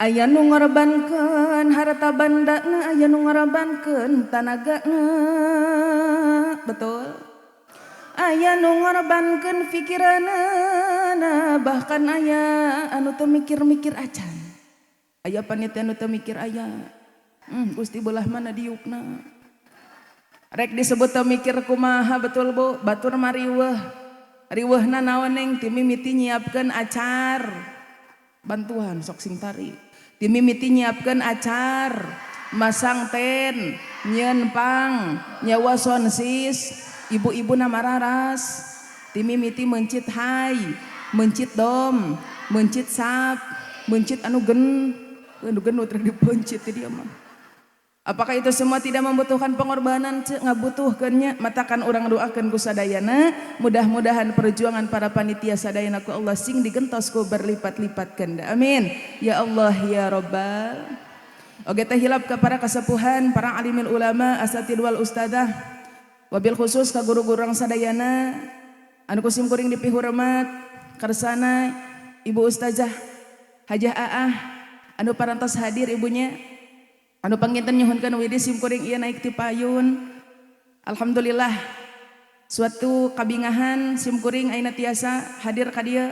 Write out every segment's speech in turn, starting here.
Aya nu ngorbankeun harta bandana, aya nu ngorbankeun tanagana, betul, aya nu ngorbankeun pikiranana, bahkan aya anu teu mikir-mikir acan. Aya panitia anu teu mikir aya. Gusti, belah mana diukna? Rek disebut teu mikir kumaha, betul, Bu? Batur mah riweuh. Riweuhna naon, Neng? Ti mimiti nyiapkeun acar. Bantuan sok sing tari. Ti mimiti nyiapkeun acar, masang ten, nyieun pang, nyewa soundsis, ibu-ibu mararas. Ti mimiti meuncit hai, meuncit dom, meuncit sap, meuncit anu gen, anu genut rek dipeuncit ti dia mah. Apakah itu semua tidak membutuhkan pengorbanan? Cek ngabutuhkeunnya. Matakan urang doakeun ku sadayana, mudah-mudahan perjuangan para panitia sadayana ku Allah sing digentos ku berlipat-lipat ganda. Amin. Ya Allah ya Rabbal. Oge teh hilap ke para kasepuhan, para alimil ulama, asatid wal ustadzah, wabil khusus ka guru-guru urang sadayana anu ku sim kuring dipihormat, kersana Ibu Ustazah Hajah Aah anu parantos hadir, ibunya anu panginten nyuhunkeun widi sim kuring ieu naik ti payun. Alhamdulillah, suatu kabingahan sim kuring ayeuna tiasa hadir ka dieu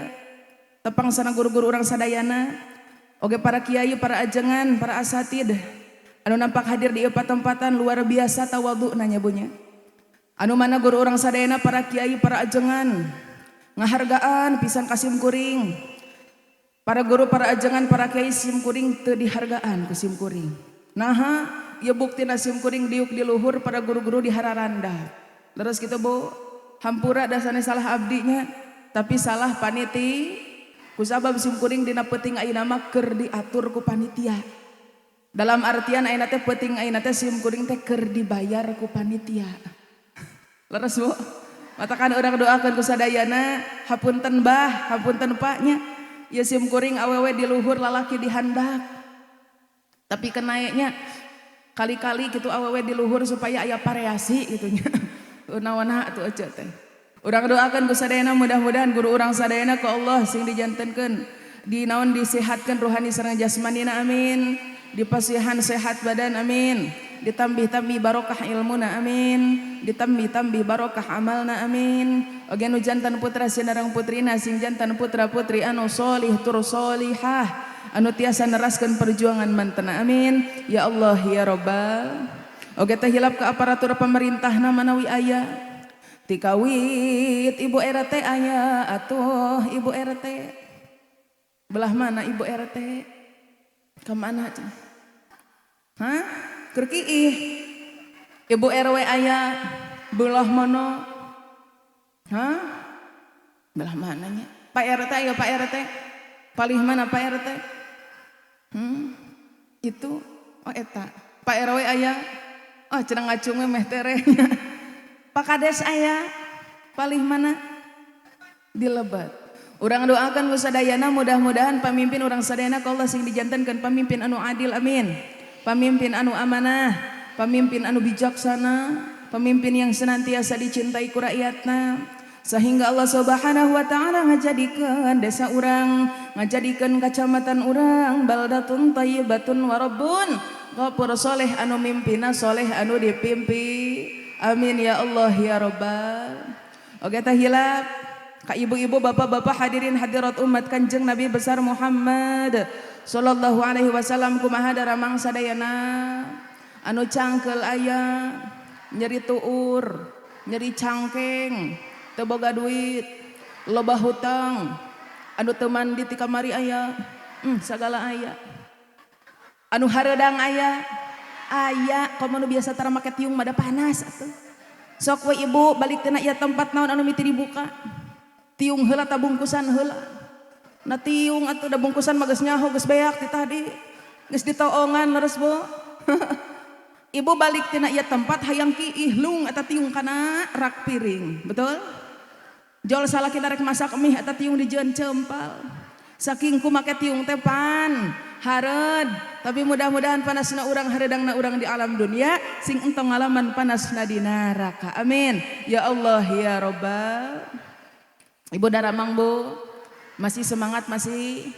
tepang sareng guru-guru urang sadayana, oge para kiai, para ajengan, para asatid anu nampak hadir di ieu patempatan. Luar biasa tawaduna nya, Bu, nya. Anu mana guru urang sadayana, para kiai, para ajengan ngahargaan pisan ka sim kuring. Para guru, para ajengan, para kiai sim kuring teu dihargaan ku sim kuring. Naha? Ya bukti sim kuring diuk di luhur, para guru-guru di hararanda. Terus gitu, Bu, hampura dasarnya salah abdinya, tapi salah paniti. Kusabab sim kuring dina peuting ayeuna mah keur diatur ku panitia. Dalam artian ayeuna teh peuting ayeuna teh sim kuring teh keur dibayar ku panitia. Leres, Bu? Matakan urang doakeun ku sadayana, hapunten Bah, hapunten Pak nya. Ya sim kuring awewe di luhur, lalaki di handap. Tapi kenaeknya kali-kali gitu awewe di luhur supaya aya variasi gitu nya. Naon atuh aja teh. Urang doakan ku sadayana, mudah-mudahan guru urang sadayana ku Allah sing dijantenkeun di naon, disehatkan rohani sareng jasmanina, amin. Dipasihan sehat badan, amin. Ditambih-tambih barokah ilmuna, amin. Ditambih-tambih barokah amalna, amin. Oge nu jantan putra sinareng putrina sing jantan putra putri anu solih tur solihah anu tiasa neraskeun perjuangan mantena, amin ya Allah ya Rabbal. Oge teh hilap ke aparatur pemerintahna manawi aya. Tikawit Ibu RT aya atuh? Ibu RT belah mana? Ibu RT ke mana? Hah? Keur kiih. Ibu RW aya belah mana? Hah? Belah mananya? Pak RT ayo, Pak RT. Palih mana Pak RT? Itu oh eta. Pak RW aya? Oh, cenah ngacung meh tereh. Pak Kades aya? Palih mana? Di lebat. Urang doakan ku sadayana, mudah-mudahan pamimpin urang sadayana ku Allah sing dijantenkeun pamimpin anu adil, amin. Pamimpin anu amanah, pamimpin anu bijaksana, pemimpin yang senantiasa dicintai ku rakyatna, sehingga Allah Subhanahu wa Taala ngajadikeun desa urang, ngajadikeun kacamatan urang baldatun thayyibatun wa rabbun ghafur, soleh anu mimpina, soleh anu dipimpi, amin ya Allah ya Rabbal. Oke tah hilap ka ibu-ibu, bapak-bapak, hadirin hadirat umat Kanjeng Nabi besar Muhammad sallallahu alaihi wasallam, kumaha daramang sadayana? Anu cangkel aya, nyeri tuur, nyeri cangkeng, teu boga duit, loba hutang, anu teu mandi ti kamari aya, sagala aya. Anu hareudang aya, aya. Komo nu biasa tara make tiung mah da panas atuh. Sok we ibu balik tina ieu tempat, naon anu miti dibuka? Tiung heula ta bungkusan heula? Na tiung atuh, da bungkusan mah geus nyaho, geus beak ti tadi. Geus ditoongan, leres, Bu? Ibu balik tina ieu tempat hayang kiih lung eta tiung kana rak piring, betul? Jol salaki rek masak mie, eta tiung dijieun cempal. Saking ku make tiung teh pan hareud, tapi mudah-mudahan panasna urang, hareudangna urang di alam dunia sing entong ngalaman panasna di neraka. Amin. Ya Allah ya Rabbal. Ibu daramang, Bu? Masih semangat masih?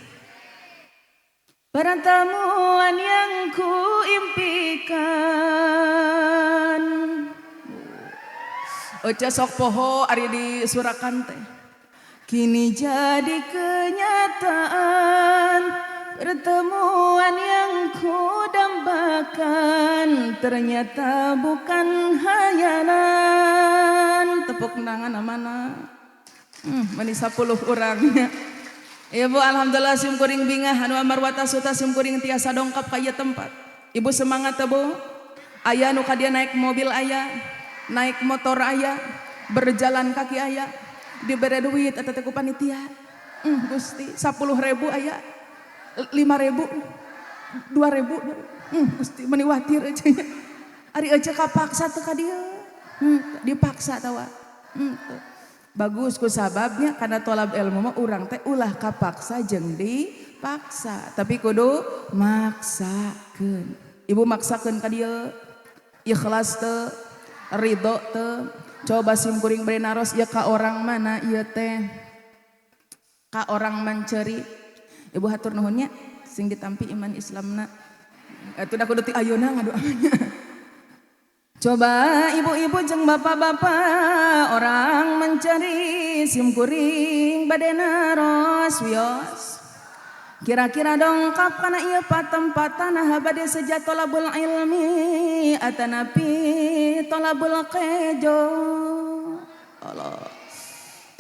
Pertemuan yang ku impikan. Oca sok poho ari di Surakan teh. Kini jadi kenyataan. Pertemuan yang ku dambakan ternyata bukan hayalan. Tepuk tangan mana? Meni 10 orangnya. Ibu, alhamdulillah, sim kuring bingah anu amarwata suta sim kuring tiasa dongkap ka ieu tempat. Ibu semangat teh, Bu? Aya nu ka dieu naik mobil aya, naik motor aya, berjalan kaki aya, dibere duit eta teh ku panitia. Gusti, 10 ribu aya, 5 ribu, 2 ribu, Gusti, meni watir aja. Ari aja kapaksa teh ka dieu. Dipaksa tawa. Bagus ku sababnya karena tolab ilmu mah urang teh ulah kapaksa jeung dipaksa, tapi kudu maksakeun. Ibu maksakeun ka dieu, ikhlas teu, ridho teu? Coba sim kuring bari naros ya, ka orang mana ieu teh? Ka orang Manceri. Ibu, hatur nuhun nya, sing ditampi iman Islamna. Atuh da kudu ti ayeuna ngadoanya. Coba ibu-ibu jeung bapak-bapak orang Mencari, sim kuring bade naros wios. Kira-kira dongkap kana ieu patempatan, nah bade seja tolabul ilmi atanapi tolabul kejo? Allah.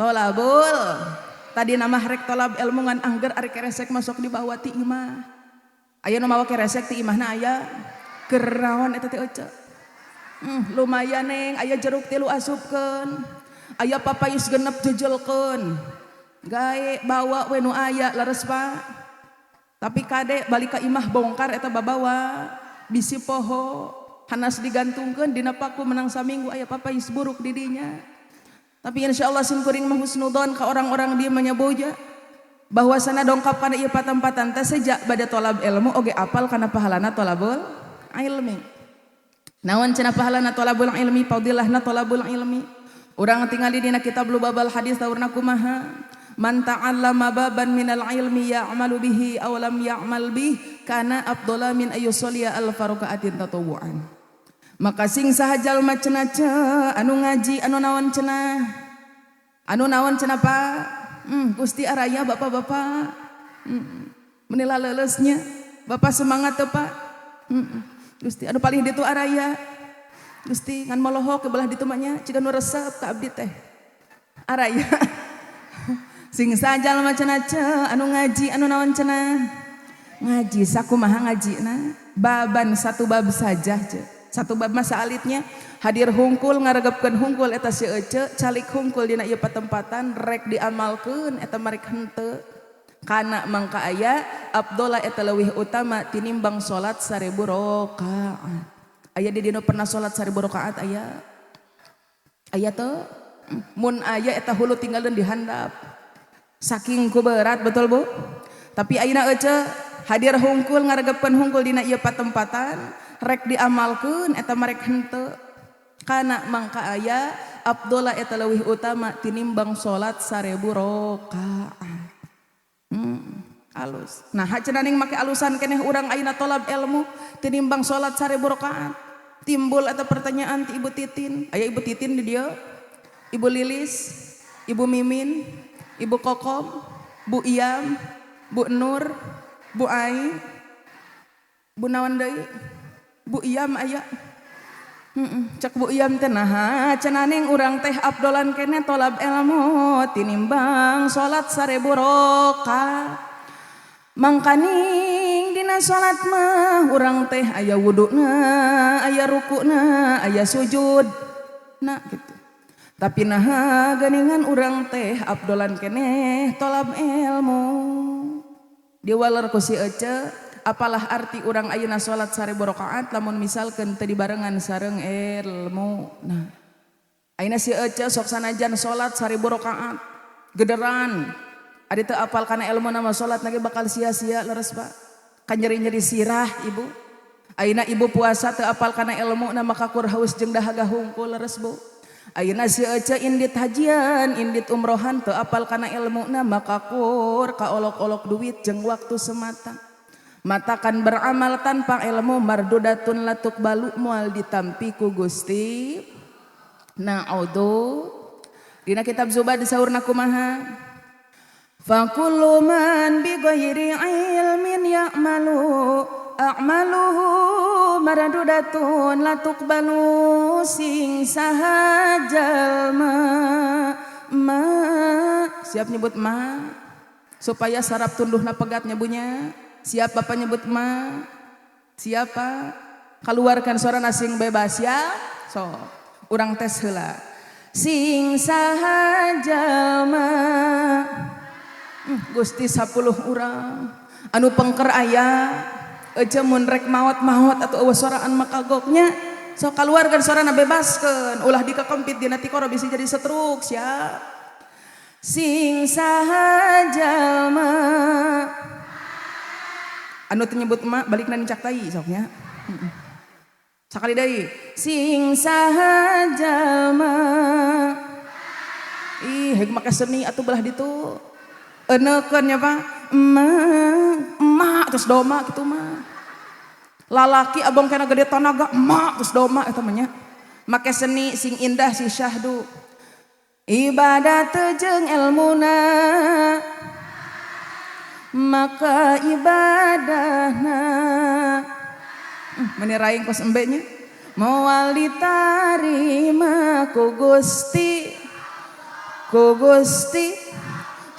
Tolabul. Tadi nama rek tolab ilmu ngan angger ari keresek masuk di bawah ti imah. Aya nu mawa keresek ti imahna aya? Kerawan eta teh ece. Lumayan neng, aya jeruk tilu asupkeun. Aya papayus 6 jejelkeun. Gae bawa we nu aya, leres, Pak. Tapi kade balik ka imah bongkar eta babawa, bisi poho, hanas digantungkeun dina paku menang saminggu aya papayus buruk di dinya. Tapi insya Allah sim kuring mah husnudon ka orang-orang dia menyeboja bahwasana dongkap kana ieu patempatan teh sejak bade tolab ilmu oge apal kana pahalana tolabul ilmi. Naon cenah pahalana tolabul ilmi, fadilahna tolabul ilmi? Urang tingali dina kitab Lubabal Hadis taurna kumaha? Man ta'allama baban minal ilmi ya'malu bihi aw lam ya'mal bih kana afdhala min ayyusalliya alfa raka'atin tatawwu'an. Maka sing saha jalma cenah anu ngaji anu naon cenah? Anu naon cenah, Pak? Gusti, araya bapak-bapak. Menila lelesnya. Bapak semangat tuh, Pak. Gusti, anu paling ditu araya. Gusti, ngan molohok ke belah ditu mah nya ciga nu resep ka abdi teh. Araya. Sing saha jalma cenah anu ngaji anu naon cenah? Ngaji sakumaha ngajina? Baban, satu bab saja ce. Satu bab masa alitnya hadir hungkul, ngaregepkeun hungkul eta si ece, calik hungkul dina ieu patempatan, rek diamalkeun eta marek henteu. Kana mangka aya afdhala eta leuwih utama tinimbang salat 1000 rakaat. Aya di dina pernah salat 1000 rakaat aya? Aya teu? Mun aya eta hulu tinggalin di handap. Saking ku berat, betul, Bu? Tapi ayeuna ece hadir hungkul, ngaregepkeun hungkul dina ieu patempatan, rek diamalkeun eta marek henteu. Kana mangka aya afdhala eta leuwih utama tinimbang salat 1000 rakaat. Alus. Nah, cenah ning make alusan keneh urang ayeuna tolab ilmu tinimbang salat 1000 rakaat. Timbul atau pertanyaan ti Ibu Titin. Aya Ibu Titin di dieu? Ibu Lilis, Ibu Mimin, Ibu Kokom, Bu Iam, Bu Nur, Bu Ai, Bu naon deui? Bu Iam aya. Cek Bu Iam teh, naha cenah ning urang teh afdolan keneh tolab ilmu tinimbang salat 1000 rakaat? Mangkaning dina salat mah urang teh aya wuduna, aya rukuna, aya sujud. Nah, gitu. Tapi naha geningan urang teh afdolan keneh tolab ilmu? Diwaler ku si ece, apalah arti urang ayeuna salat 1000 rakaat lamun misalkeun teu dibarengan sareng ilmu? Nah, ayeuna si ece sok sanajan salat 1000 rakaat gederan, ari teu apal kana ilmu nama salat lagi bakal sia-sia, leres, Pak? Kan nyeri-nyeri sirah ibu. Ayeuna ibu puasa teu apal kana ilmu nama kakur haus jeung dahaga hungkul, leres, Bu? Ayeuna si ece indit hajian, indit umrohan, teu apal kana ilmu nama kakur kaolok-olok duit jeung waktu semata. Matakan beramal tanpa ilmu mardudatun la tuqbalu, moal ditampi ku Gusti. Na'udzu. Dina kitab Zubad saurna kumaha? Fa kullu man bi ghairi ilmin ya'malu a'maluhu mardudatun la tuqbalu. Sing saha jalma ma, siap nyebut ma supaya saraf tunduhna pegat nyebunya. Siap Bapak nyebut ma? Siapa? Keluarkan suara sing bebas ya. So, urang tes heula. Sing saha jalma. Gusti, 10 urang anu pengker aya aja. Mun rek maot maot atau euweuh soraan makagoknya. So, keluarkan suarana, bebaskeun, ulah dikekempit dina tikoro, bisa jadi stroke. Siap? Sing saha jalma. Anu teu nyebut emak balikna nincak tai sok nya. Sakali deui. Sing saha jalma. Ih, heg make seni atuh belah ditu. Eunekeun nya, Pak. Emak, emak terus doma kitu mah. Lalaki abong kena gede tanaga, emak terus doma eta mah nya. Make seni sing indah, sing syahdu. Ibadah jeung ilmuna, maka ibadahna meni raing kos embe nya, moal ditarima ku Gusti, ku Gusti.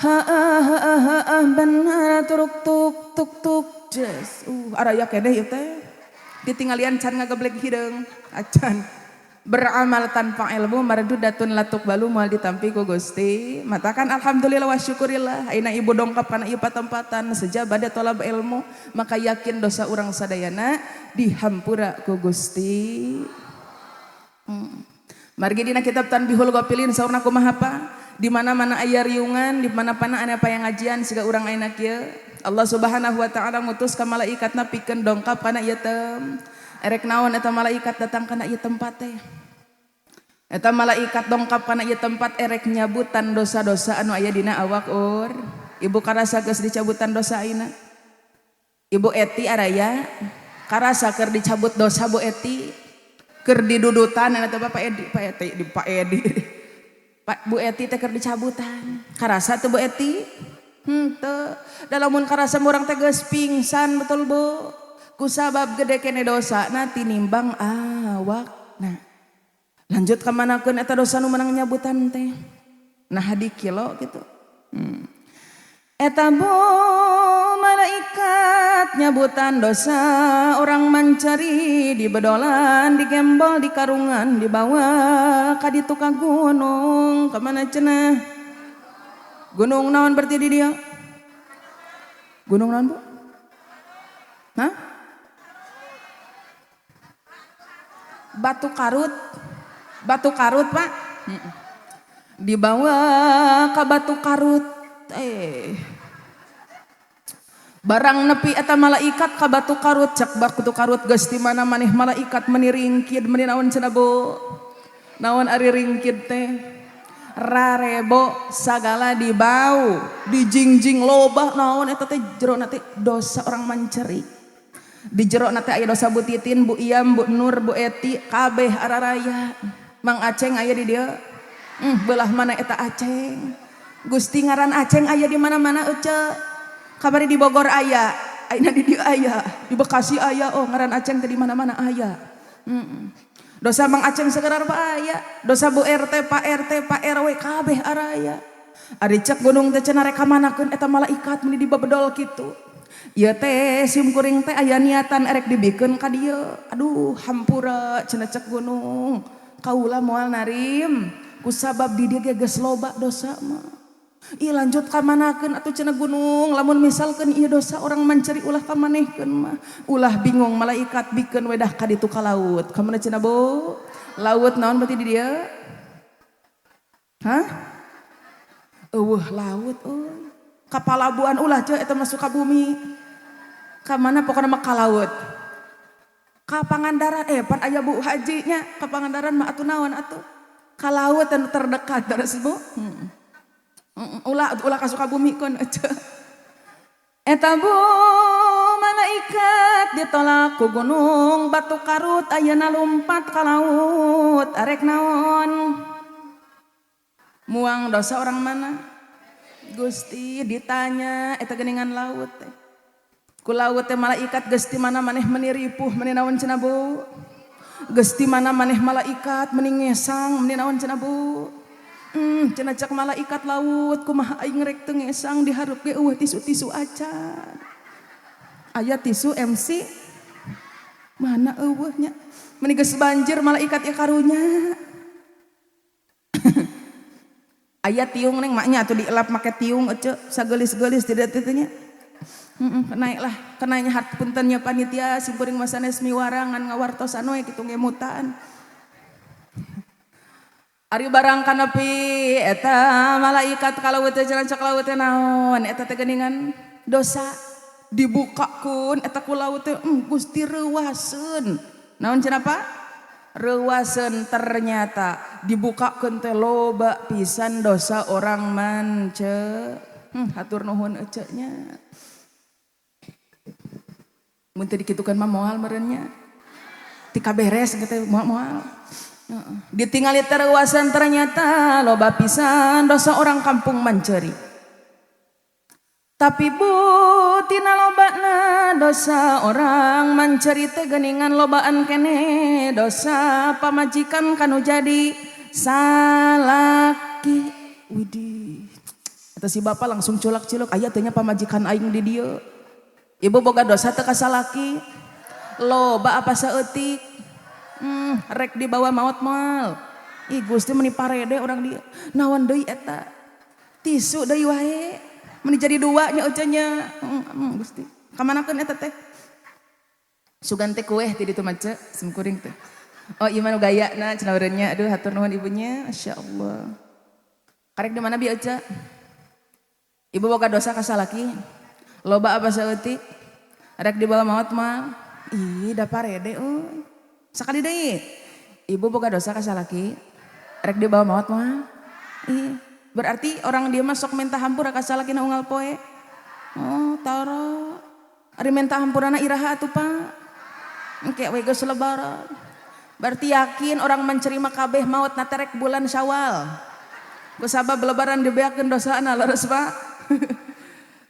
Ha ha ha ha, benar. Turuk tuk tuk tuk jes. Araya keneh ieu teh, ditinggalian can ngageblek hideung acan. Beramal tanpa ilmu mardudatun la tuqbalu, moal ditampi ku Gusti. Matakan alhamdulillah wa syukurillah, ayeuna ibu dongkap kana ieu patempatan seja bade tolab ilmu, maka yakin dosa urang sadayana dihampura ku Gusti. Margi dina kitab Tanbihul Ghafilin saurna kumaha, Pak? Di mana-mana aya riungan, di mana-mana aya pangajian siga urang ayeuna kieu, Allah Subhanahu wa taala ngutus ka malaikatna pikeun dongkap kana ieu tem. Erek naon eta malaikat datang kana ieu tempat teh? Eta malaikat dongkap kana ieu tempat erek nyabutan dosa-dosa anu aya dina awak ur. Ibu karasa geus dicabutan dosa ayeuna? Ibu Eti araya karasa keur dicabut dosa? Bu Eti keur didudutan eta, Bapak Edi, Pak Eti, di Pak Edi. Pak, Bu Eti teh keur dicabutan. Karasa teu, Bu Eti? Henteu. Da lamun karasa urang teh geus pingsan, betul, Bu? Kusabab gede kene dosa na tinimbang awak. Nah, lanjut ka manakeun eta dosa nu menang nyabutan teh? Nah, di kilo gitu. Eta bu malaikat nyabutan dosa orang mencari di bedolan, di gembol, di karungan, dibawa ka ditu ka gunung. Kemana cenah? Gunung naon berarti di dia? Gunung naon, Bu? Hah? Batu Karut. Batu Karut, Pak. Dibawa ke Batu Karut. Eh. Barang nepi eta malaikat ka Batu Karut, cek Batu Karut, geus di mana maneh malaikat meni ringkid, meni naon cenah, Bu? Naon ari ringkid teh? Rarebo sagala dibau, dijingjing loba naon eta teh, jero teh dosa orang manceri. Di jero teh aya dosa Bu Titin, Bu Iam, Bu Nur, Bu Eti, kabeh araraya. Mang Aceng aya di dieu. Belah mana eta Aceng? Gusti, ngaran Aceng aya di mana-mana ece. Kabari di Bogor aya, ayeuna di dieu aya, di Bekasi aya. Oh, ngaran Aceng teh di mana-mana aya. Dosa Mang Aceng sekedar Pak aya, dosa Bu RT, Pak RT, Pak RW kabeh araya. Ari cek gunung teh cenah, rek kamanakeun eta malaikat meni dibebedol kitu? Ieu teh sim kuring teh aya niatan erek dibikeun ka dieu. Aduh, hampura cenah cek gunung. Kaula moal narim kusabab di dieu ge geus loba dosa mah. Ih, lanjut ka manakeun atuh cenah gunung, lamun misalkeun ieu dosa orang mancari ulah ka manehkeun mah. Ulah bingung malaikat, bikeun wedah ka ditu ka laut. Ka mana cenah, Bu? Laut naon berarti di dieu? Hah? Eueuh laut euy. Ka palabuhan ulah ceu, eta masuk ka bumi. Ka mana pokona mah ka laut. Ka Pangandaran, eh, pan aya Bu Haji nya, ka Pangandaran mah atuh naon atuh? Ka laut anu terdekat terus, Bu. Ulah ulah ka Sukabumi kon aja. Eta bu malaikat. Malaikat ditolak ku gunung Batu Karut, ayeuna lumpat ka laut. Arek naon? Muang dosa orang mana? Gusti, ditanya eta geningan laut teh. Ku laut teh malaikat, "Gusti, mana maneh meni ripuh, meni naon cenah, Bu? Gusti, mana maneh malaikat meni ngesang, meni naon cenah, Bu?" Cenah cak malaikat laut, "Kumaha aing rek teu ngesang, dihareup ge euweuh tisu-tisu acan. Aya tisu MC mana euweuh nya? Meni geus banjir malaikat ya karunya." Aya tiung, Neng, maknya atuh dielap make tiung ece sagelis-gelis tidak titunya. Heeh, naik lah, kenanya hart puntennya panitia simkuring mah sanes miwarangan, ngawartosan we kitu ngemutan. Ari barang kanepi eta malaikat ka laut teh, cenah cak laut teh, "Naon eta teh geuningan dosa?" Dibukakeun eta ku laut teh, Gusti, reuaseun. Naon cenah, Pak? Reuaseun. Ternyata dibukakeun teh loba pisan dosa orang mance. Hatur nuhun ece nya. Mun teu dikitukeun mah moal meureun nya. Tika beres teh moal-moal. Ditingali terwasan, ternyata loba pisan dosa orang kampung Manceri. Tapi Bu, tina lobana dosa orang Manceri teh geuningan lobaan kene dosa pamajikan kanu jadi salaki. Widih. Atau si bapak langsung culak-culuk, aya teh nya pamajikan aing di dieu. Ibu boga dosa teu ka salaki? Loba apa saeutik? Rek dibawa maot moal? Ih Gusti, meni parede orang dia. Naon deui eta? Tisu deui wae. Meni jadi dua nya nya. Gusti. Kamanakeun eta teh? Sugan teh kueh ti ditu mah, Ce, simkuring teh. Oh, ieu mah nu gayana cenah nya. Aduh, hatur nuhun ibunya. Masya Allah. Karek di mana bi Ece? Ibu boga dosa ka salaki? Loba apa saeutik? Rek dibawa maot mah? Ih, da parede euy. Sakali deui. Ibu boga dosa ka salaki? Rek dibawa maot mah? Ih, berarti orang dia mah sok minta hampura ka salaki na unggal poe. Oh, tara. Ari minta hampurana iraha atuh, Pak? Engke we geus lebaran. Berarti yakin orang menceri mah kabeh maot na terek bulan Syawal. Ku sabab lebaran dibeakeun dosana, leres, Pak.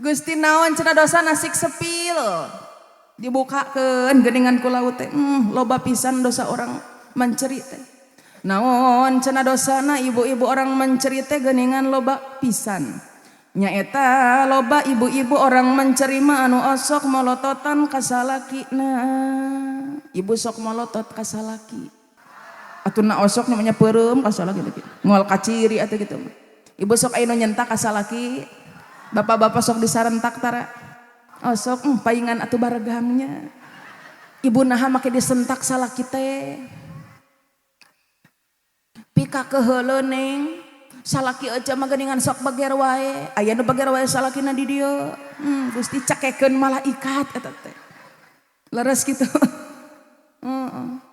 Gusti, naon cenah dosa nasik sepil. Dibukakeun geuningan ku laut teh. Loba pisan dosa orang menceri teh. Naon cenah dosana ibu-ibu orang menceri teh geuningan loba pisan? Nyaeta loba ibu-ibu orang menceri mah anu osok molototan ka salakina. Ibu sok molotot ka salaki? Atuh na osok namanya peureum ka salaki gitu. Moal kaciri atuh gitu. Ibu sok aya nu nyentak ka salaki? Bapak-bapak sok disarentak tara? Osok, paingan atuh baregangnya. Ibu naha make disentak salaki teh? Pika keheuleu, Neng. Salaki aja mah geuningan sok bager wae. Aya nu bager wae salakina di dieu. Gusti, cakekeun malaikat eta teh. Leres kitu. Heeh.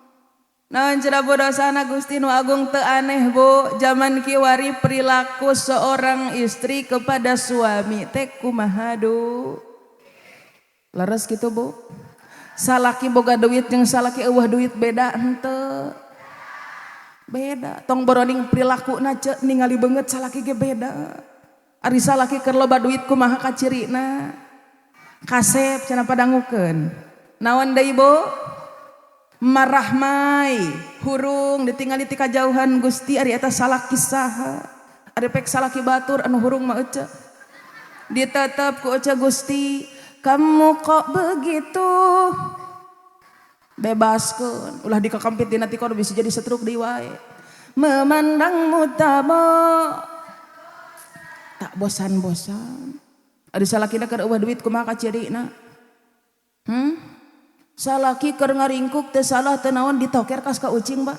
Naon cenah dosana, Gusti nu agung? Teu aneh, Bu, zaman kiwari perilaku seorang istri kepada suami teh kumaha du? Leres gitu, Bu? Salaki boga duit jeung salaki euweuh duit beda henteu? Beda. Tong boroning perilaku ce, ningali beungeut salaki ge beda. Ari salaki keur loba duit kumaha kacirina? Kasep cenah, padangukeun. Naon deui, Bu? Marahmai, hurung ditinggali ti kajauhan. Gusti, ari eta salaki saha? Ari pek salaki batur anu hurung mah ece. Ditetep ku ece, "Gusti, kamu kok begitu?" Bebaskeun, ulah dikakampit dina tikor, bisa jadi setruk deui wae. Memandangmu tak bosan-bosan. Ari salakina keur euweuh duit kumaha kacirina? Hmm? Salaki keur ngaringkuk teu salah teu naon ditoker kas ka ucing, Pak.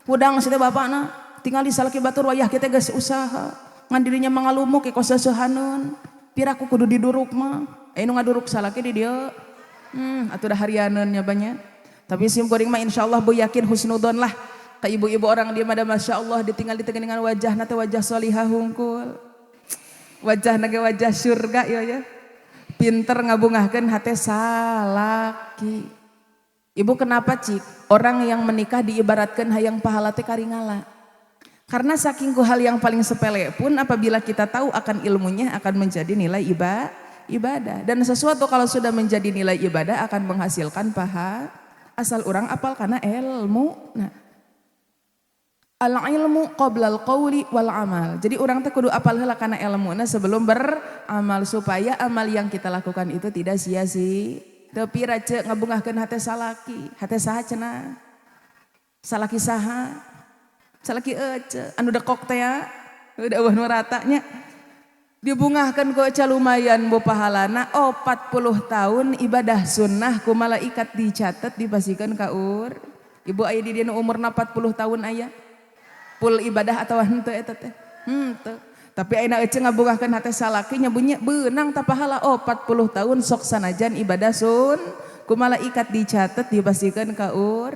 Hudang si teh bapakna, tinggal di salaki batur wayah kita geus usaha. Ngan dirinya mangalumuk ke kos seuhaneun. Piraku kudu diduruk mah. Eh, nu ngaduruk salaki di dieu. Atuh dah harianeun nya banyak. Tapi sim kuring mah insyaallah, Bu, yakin husnudon lah ke ibu-ibu orang dia mah. Masya Allah, ditinggal dengan wajah nate wajah solihah hungkul. Wajah nage wajah surga ya ya. Pinter ngabungahkeun hate salaki. Ibu, kenapa cik orang yang menikah diibaratkan hayang pahala teh karingala? Karena saking ku hal yang paling sepele pun, apabila kita tahu akan ilmunya, akan menjadi nilai ibadah. Dan sesuatu kalau sudah menjadi nilai ibadah akan menghasilkan paha, asal orang apal karena ilmu. Nah, al ilmu qoblal qawli wal amal. Jadi orang teh kudu apal heula kana ilmu sebelum beramal, supaya amal yang kita lakukan itu tidak sia-sia. Tapi race ngabungahkeun hate salaki, hate saha cenah? Salaki saha? Salaki ece anu dekok teh ya, udah euweuh nu rata nya. Dibungahkeun ku ece, lumayan, Bu, pahalana. 40 tahun ibadah sunnah ku malaikat dicatat, dipasihkeun ka ur. Ibu, aya di dieu nu umurna 40 tahun, aya? Full ibadah atau henteu eta teh? Henteu. Tapi ayeuna ece ngabungahkeun hate salaki nya bunyi, beunang ta pahala 40 tahun sok sanajan ibadah sun ku malaikat dicatat, dipasihkeun ka ur.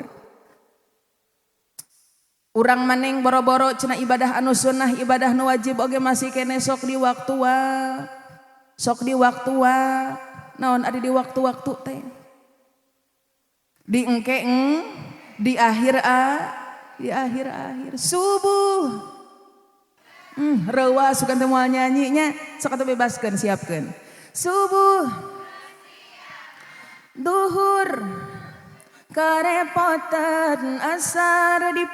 Urang maneng boro-boro cenah ibadah anu sunnah, ibadah nu wajib oge masih kene sok di waktu wa. Sok di waktu wa. Naon ada di waktu-waktu teh? Di engke eng, di akhir a, di akhir-akhir subuh. Rewas sugan teh moal nyanyinya, sok atuh bebaskeun, siapkeun. Subuh. Duhur karepotan, asar di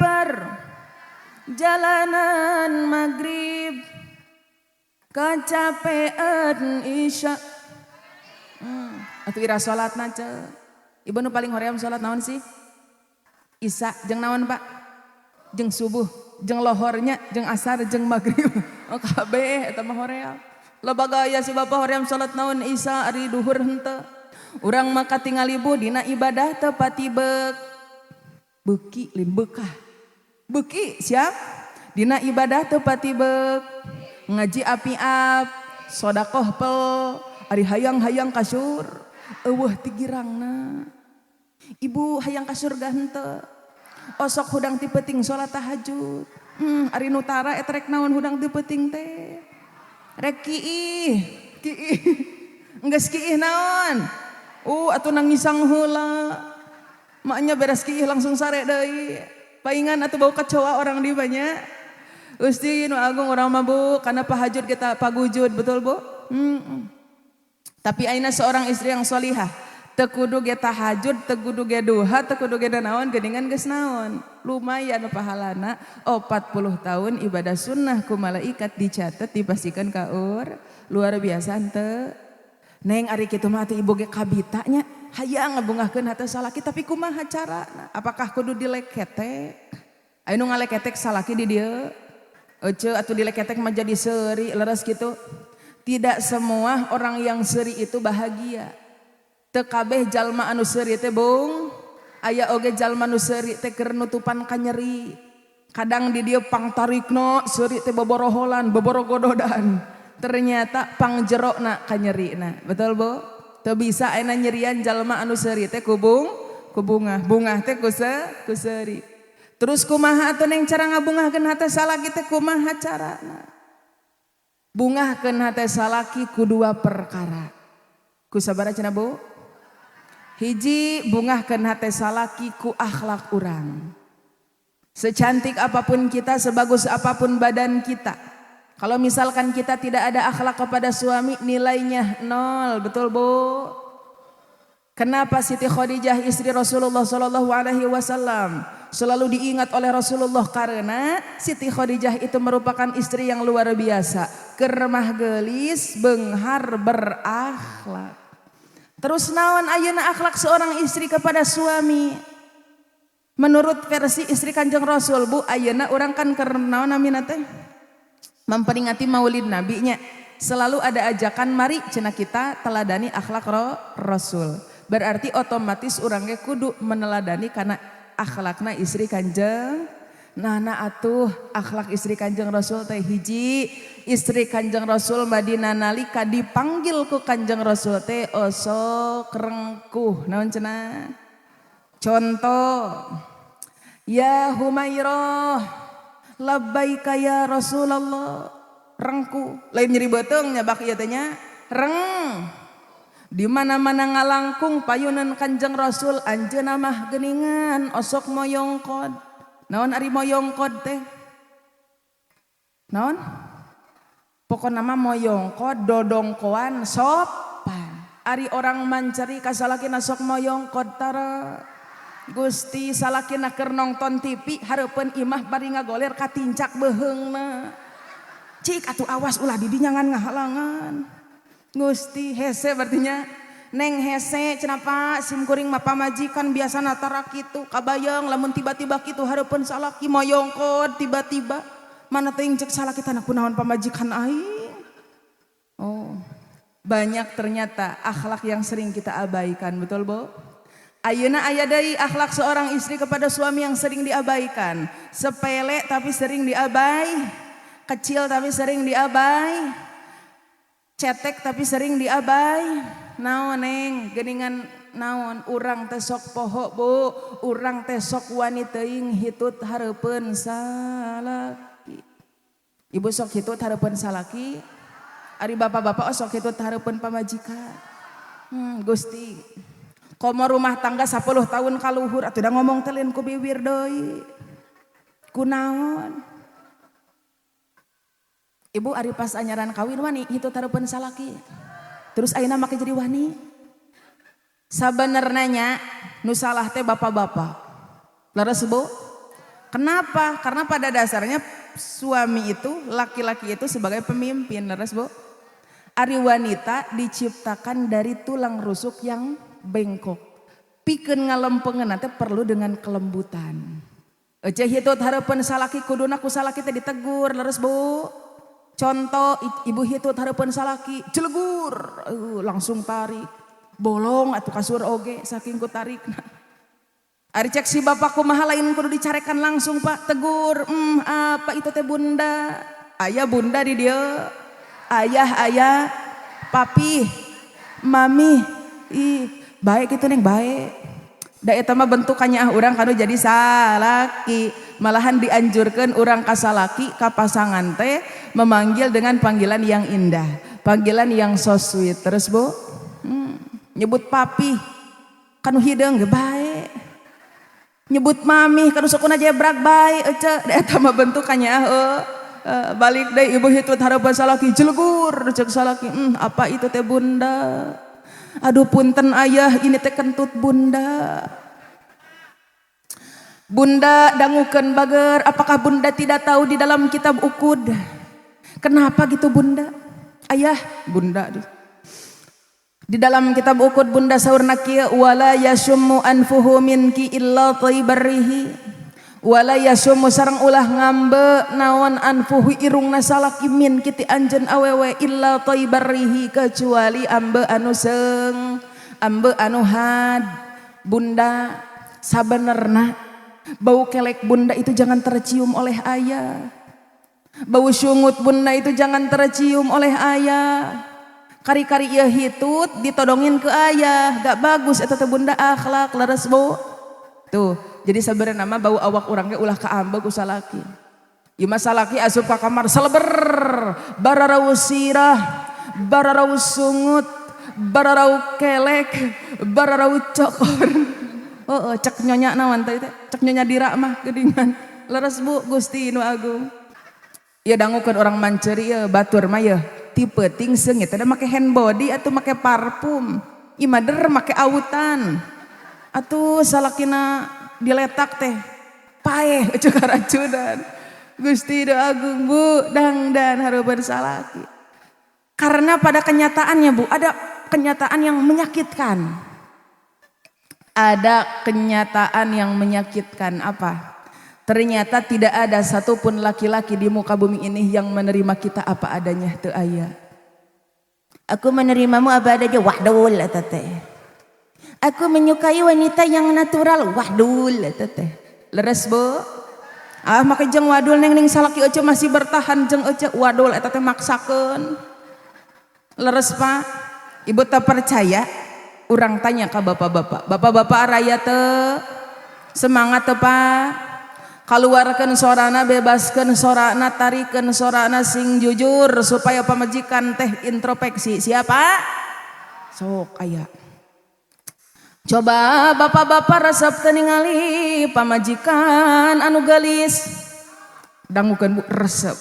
perjalanan, maghrib kecapean, isya atuh ira salat ce. Ibu, nu paling hoream salat naon sih? Isya jeung naon, Pak? Jeung subuh, jeung lohornya, jeung asar, jeung maghrib. Oh, kabeh eta mah hoream. Loba gaya si bapak, hoream salat naon? Isya, ari duhur henteu. Urang maka tinggal, Ibu, dina ibadah tepati bek beki, lin bekah beki siap dina ibadah tepati bek, ngaji api-ap, sodakoh pel, ari hayang-hayang kasur euweuh tigirangna. Ibu, hayang ka surga henteu? Osok hudang ti peuting salat tahajud. Ari nu tara eta rek naon hudang ti peuting teh? Rek kiih kiih, geus kiih naon? Atuh nangisang heula. Maknya beres kiih langsung sare deui. Paingan atuh bau kecoa orang di banyak. Gusti nu agung, urang mah, Bu, karena pahajud kita pagujud, betul, Bu? Hmm. Tapi aina seorang istri yang solihah, teu kudu ge tahajud, teu kudu ge duha, teu kudu ge naon, geuningan geus naon. Lumayan pahalana 40 tahun ibadah sunnah ku malaikat dicatat, dipastikan ka ur. Luar biasa henteu? Neng, ari kitu mah atuh ibu ge kabita nya, hayang ngabungahkeun hate salaki, tapi kumaha carana? Apakah kudu dileketek? Aya nu ngaleketek salaki di dieu? Ece atuh dileketek mah jadi seuri, leres gitu. Tidak semua orang yang seuri itu bahagia. Teu kabeh jalma anu seuri teh bung, aya oge jalma nu seuri teh keur nutupan kanyeri. Kadang di dieu pangtarikna seuri teh boboroholan, boborogododan. Ternyata pangjerokna kanyerina. Betul, Bu? Teu bisa ayeuna nyerian jalma anu seuri teh kubung, kubungah. Bungah teh ku ku seuri. Terus kumaha atuh, Neng, cara ngabungahkeun hate salaki teh kumaha carana? Bungahkeun hate salaki ku dua perkara. Ku sabaraha cenah, Bu? Hiji, bungahkeun hate salaki ku akhlak urang. Secantik apapun kita, sebagus apapun badan kita, kalau misalkan kita tidak ada akhlak kepada suami, nilainya nol, betul, Bu? Kenapa Siti Khadijah, istri Rasulullah Shallallahu Alaihi Wasallam, selalu diingat oleh Rasulullah? Karena Siti Khadijah itu merupakan istri yang luar biasa, kermah gelis, benghar, berakhlak. Terus naon ayeuna akhlak seorang istri kepada suami? Menurut versi istri Kanjeng Rasul, Bu, ayeuna urang kan keur naon namina teh? Memperingati Maulid Nabi nya. Selalu ada ajakan, mari cenah kita teladani akhlak Rasul. Berarti otomatis orangnya kudu meneladani karena akhlakna istri Kanjeng. Nah, nah atuh akhlak istri Kanjeng Rasul teh, hiji, istri Kanjeng Rasul Madinah nalika dipanggil ku Kanjeng Rasul teh osok rengkuh. Naon cenah? Contoh, ya Humairah, labbaika ya Rasulullah. Rengkuh, lain nyeri beuteung nya bak ieu teh nya. Reng. Di mana-mana ngalangkung payunan Kanjeng Rasul, anjeunna mah geuningan osok moyongkod. Naon ari moyongkod teh? Naon? Pokona mah moyongkod dodongkoan sopan. Ari orang mancari ka salakina sok moyongkod tara? Gusti, salakina keur nongton TV hareupeun imah bari ngagoler, katincak beuheungna. Cik atuh, awas ulah di dinya ngan ngahalangan. Gusti, hese berartinya. Neng, hese cenah, Pak. Sim kuring mah pamajikan biasana tara kitu. Kabayang lamun tiba-tiba kitu hareupeun salaki moyongkod tiba-tiba. Mana teuing cek salaki tanah kunaon pamajikan aing. Oh, banyak ternyata akhlak yang sering kita abaikan, betul, Bu? Ayeuna aya deui akhlak seorang istri kepada suami yang sering diabaikan. Sepele tapi sering diabai, kecil tapi sering diabai, cetek tapi sering diabai. Naon, Neng? Geningan naon urang teh sok poho, Bu. Urang teh sok wani teuing hitut hareupeun salaki. Ibu sok hitut hareupeun salaki? Ari bapak-bapak, oh, sok hitut hareupeun pamajikan? Gusti. Komo rumah tangga 10 tahun kaluhur atuh da ngomong teh lain ku bibir deui. Kunaon? Ibu ari pas anyaran kawin wani hitut hareupeun salaki? Terus ayeuna make jadi wani? Sabenerna nya nu salah teh bapak-bapak. Leres, Bu? Kenapa? Karena pada dasarnya suami itu, laki-laki itu sebagai pemimpin, leres, Bu? Ari wanita diciptakan dari tulang rusuk yang bengkok. Pikeun ngalempengeun teh perlu dengan kelembutan. Ece hitut hareupeun salaki kuduna ku salaki teh ditegur, leres, Bu? Contoh, ibu hitut hareupeun salaki, jelegur, langsung tarik. Bolong atuh kasur oge saking ku tarikna. Ari cek si bapak kumaha, lain kudu dicarekan langsung, Pak, tegur. Apa itu teh, Bunda? Ayah bunda di dieu. Ayah, ayah, papi, mami, ih, baik itu, Neng, baik. Da eta mah bentukannya ah urang kanu jadi salaki. Malahan dianjurkan urang ka salaki, ka pasangan teh memanggil dengan panggilan yang indah, panggilan yang so sweet. Terus, Bu, nyebut papi kanu hideung ge bae. Nyebut mami kanu sukuna jebrak bae ece, da eta mah bentukannya ah balik deui, ibu hitut hareupeun salaki, jelegur, cek salaki, apa itu teh, Bunda?" "Aduh, punten, Ayah, ini teh kentut Bunda." "Bunda, dangukeun bager, apakah Bunda tidak tahu di dalam kitab Uqud?" "Kenapa gitu, Bunda?" "Ayah, Bunda. Di dalam kitab Uqud, Bunda, saurna kieu, wala yasummu anfuhu minki illa thayyibar rihi. Wala yasummu sareng ulah ngambe naon anfuhu irungna salaki minki ti anjeun awewe illa thayyibar rihi kecuali ambe anu seung, ambe anu had. Bunda, sabenerna bau kelek Bunda itu jangan tercium oleh ayah. Bau sungut Bunda itu jangan tercium oleh ayah. Kari-kari ieu hitut ditodongin ke ayah, gak bagus eta teh, Bunda, akhlak." Leres, Bu? Tuh, jadi sebenarnya nama bau awak urang ge ulah kaambe ku salaki. Ieu mah salaki asup ka kamar seleber, bararau sirah, bararau sungut, bararau kelek, bararau cokor. Oh, cek nyonya naon teh? Cek nyonya Dira mah geuningan. Leres, Bu? Gusti nu agung. Ya dangukeun orang manceri ya, batur mah ya ti peuting seungit da make hand body atau make parfum. Imader make autan. Atuh salakina diletak teh paeh ece karacunan. Gusti nu agung, Bu, dangdan hareupeun salaki. Karena pada kenyataannya, Bu, ada kenyataan yang menyakitkan. Ada kenyataan yang menyakitkan apa? Ternyata tidak ada satupun laki-laki di muka bumi ini yang menerima kita apa adanya, teu aya. Aku menerimamu apa adanya, wahdul eta teh. Aku menyukai wanita yang natural, wahdul eta teh. Leres, Bu? Ah, make jeung wadul, Neng, ning salaki ece masih bertahan jeung ece, wadul eta teh maksakeun. Leres, Pak? Ibu tak percaya? Urang tanya ke bapak-bapak. Bapak-bapak raya teu? Semangat teu, Pak? Keluarkan sorana, bebaskan sorana, tarikan sorana sing jujur supaya pamajikan teh introspeksi. Siapa? Sok aya. Coba bapak-bapak resep teu ningali pamajikan anu geulis. Dangukeun, Bu, resep.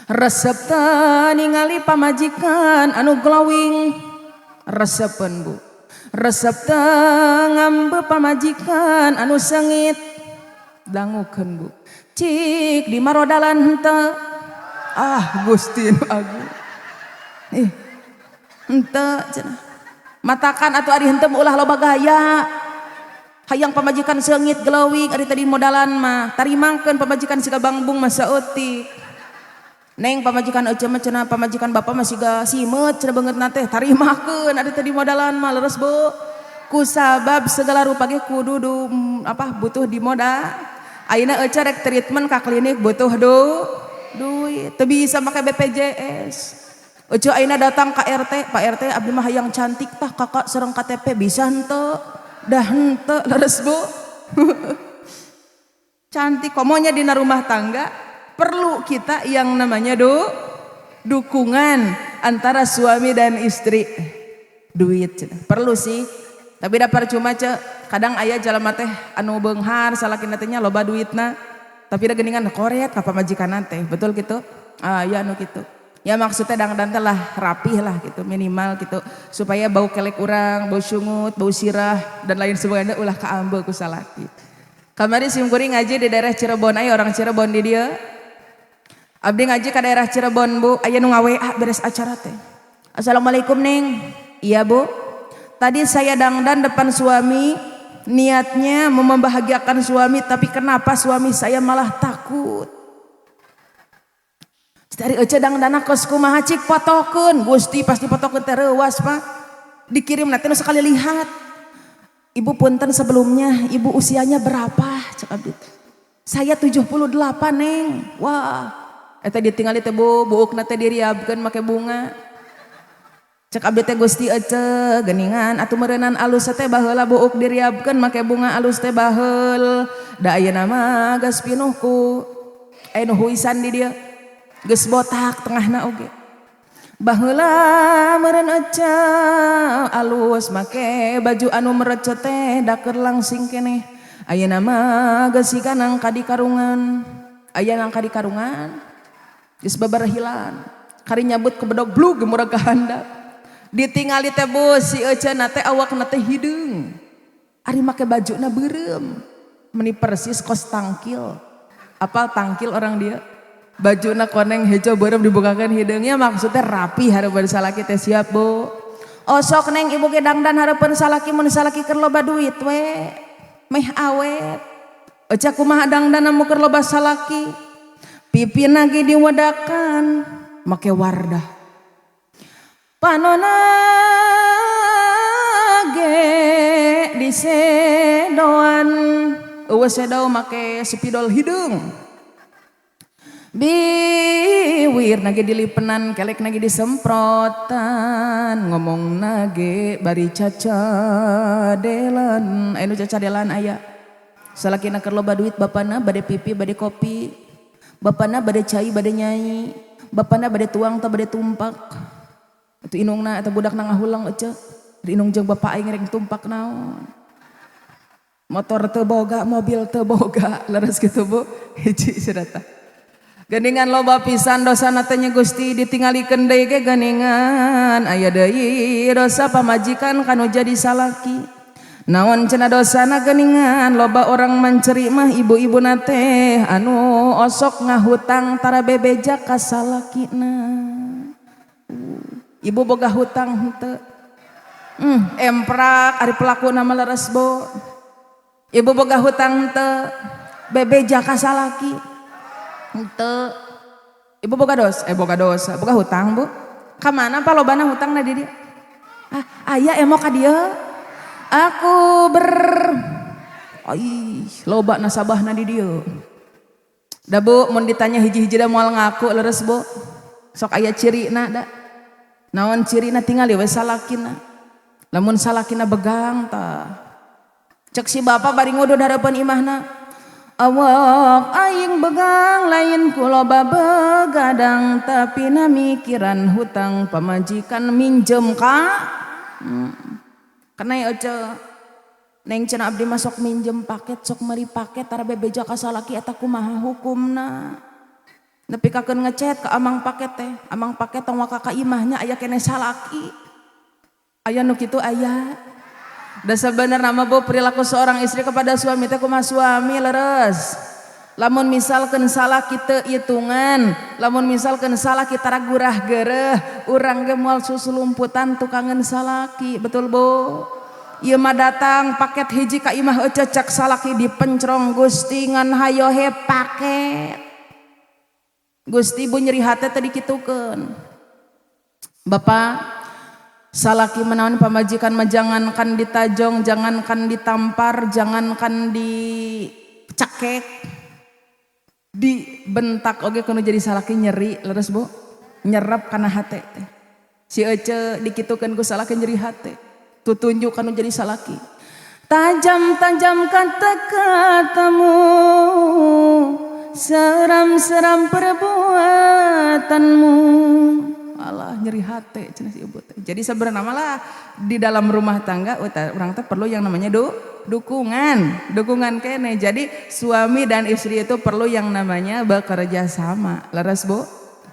Resep teu ningali pamajikan anu glowing. Resepeun, Bu. Resep teu ngambe pamajikan anu seungit. Dangukeun, Bu. Cik di marodalan henteu. Ah, Gusti nu agung. Ih. Henteu cenah. Matakan atuh ari henteu ulah loba gaya. Hayang pamajikan seungit, glowing, ari tadi modalan mah tarimangkeun pamajikan siga bangbung mah saeutik. Neng, pamajikan ece mah cenah, pamajikan bapak mah siga simeut cenah beungeutna teh, tarimakeun ari tadi modalan mah. Leres, Bu? Kusabab segala rupa ge kudu du, apa, butuh di modal. Ayeuna ece rek treatment ka klinik butuh duit, teu bisa make BPJS. Ece ayeuna datang ka RT, "Pak RT, abdi mah hayang cantik tah, KK sareng KTP bisa henteu?" Dah henteu, leres, Bu? Cantik komonya dina rumah tangga perlu kita yang namanya dukungan antara suami dan istri. Duit cenah. Perlu sih, tapi da percuma ce, kadang aya jalma teh anu beunghar salakina teh nya, loba duitna, tapi da geuningan koret ka pamajikanna teh, betul gitu? Ah, ya anu gitu. Ya maksudnya dangdan teh lah rapih lah gitu, minimal gitu, supaya bau kelek urang, bau sungut, bau sirah dan lain sebagainya ulah kaambe ku salaki. Kamari sim kuring ngaji di daerah Cirebon, aya orang Cirebon di dieu. Abdi ngaji ke daerah Cirebon, Bu, aya nu nga-WA beres acara teh. "Assalamualaikum, Neng." "Iya, Bu." "Tadi saya dangdan depan suami, niatnya mau membahagiakan suami, tapi kenapa suami saya malah takut? Dari ece dangdana kos kumaha, cik potokeun." Gusti, pasti potokeun teh reuwas, Pak. Dikirim nanti nu sekali lihat. "Ibu, punten sebelumnya, Ibu usianya berapa?" cek abdi teh. "Saya 78, Neng." Wah, eta ditinggali teh, Bu, buukna teh diriabkeun make bunga. Cek abdi teh, "Gusti ece geuningan atuh meureunan alus teh baheula buuk diriabkeun make bunga alus teh baheul. Da ayeuna mah geus pinuh ku aya nu huisan di dieu. Geus botak tengahna oge. Baheula meureun ece alus make baju anu merecet teh da keur langsing keneh. Ayeuna mah geus siga nangka di karungan. Aya nangka di karungan. Geus babarahilan. Kari nyabut ke bedog blug gemurag ka handap. Ditingali teh, Bu, si ece na teh awakna teh hideung. Ari make bajuna beureum. Meni persis kos tangkil. Apal tangkil orang dia? Bajuna koneng hejo beureum dibukakan hideungnya, maksudnya rapi hareupeun salaki teh, siap, Bu? Osok, Neng, ibu ge dangdan hareupeun salaki mun salaki keur loba duit we. Meh awet. Ece kumaha dangdan mun keur loba salaki? Pipina ge diwedakan make Wardah. Panona ge disedoan. Eueuh sedo make spidol hideung. Biwir nage dilipenan, kelek nage disemprotan, ngomong nage bari cacadelan. Anu cacadelan aya. Salakina keur loba duit, bapana bade pipi bade kopi. Bapana bade cai bade nyai. Bapana bade tuang tah bade tumpak. Itu inungna atau budakna ngahulang, "Ece, di inung jeung bapak aing rek tumpak naon? Motor teu boga, mobil teu boga." Leres gitu, Bu? Hiji cenah. Geningan loba pisan dosana teh nya Gusti, ditinggalikeun deui ge geningan aya deui dosa pamajikan kanu jadi salaki. Naon cenah dosana? Geningan loba orang menceri mah ibu-ibuna teh anu osok ngahutang tara bebeja ka salakina. Ibu boga hutang henteu? Emprak ari pelaku nama, leres, Bo? Ibu boga hutang henteu? Bebeja ka salaki henteu? Ibu boga dos, eh boga dosa, boga hutang, Bu? Ka mana, Pak, lobana hutangna di dieu? Ah, aya emo ka dieu. Aku ber Ih, loba nasabahna di dieu. Da Bu, mun ditanya hiji-hiji da moal ngaku, leres, Bu? Sok aya cirina da. Naon cirina? Tingali we salakina. Lamun salakina begang tah. Cek si bapak bari ngudud harapan imahna. "Awak aing begang lain ku loba begadang, tapi na mikiran hutang pamajikan minjem ka." Karena ya Ece, Neng, cenah abdi masuk minjem paket, sok meri paket tara bebeja ka salaki, eta kumaha hukumna? Nepi kakeun ngechat ke amang paket teh, amang paket tong waka ka imahnya, aya keneh salaki. Aya nu kitu aya. Da sebenarnya mah, Bu, perilaku seorang istri kepada suami teh kumaha? Suami leres. Lamun misalkan salah kita hitungan, lamun misalkan salah kita ragurah gereh, urang ge moal susulumputan tukangan salaki, betul, Bu? Ieu mah datang paket hiji ka imah Ece, cek salaki dipencrong, Gusti, ngan hayohe paket. Gusti, Bu, nyeri hate tadi kitukeun. Bapak, salaki menawan pamajikan mah jangankan ditajong, jangankan ditampar, jangankan dicakek, dibentak oge kudu jadi salaki nyeri, leres, Bu? Nyerap kana hate teh. Si Ece dikitukeun ku salaki nyeri hate. Tutunjuk kanu jadi salaki. Tajam-tajam kata-katamu, seram-seram perbuatanmu. Alah, nyeri hati cenah si ibu teh. Jadi sebenarnya malah di dalam rumah tangga orang teh perlu yang namanya dukungan, dukungan kene. Jadi suami dan istri itu perlu yang namanya bekerja sama. Leres, Bu?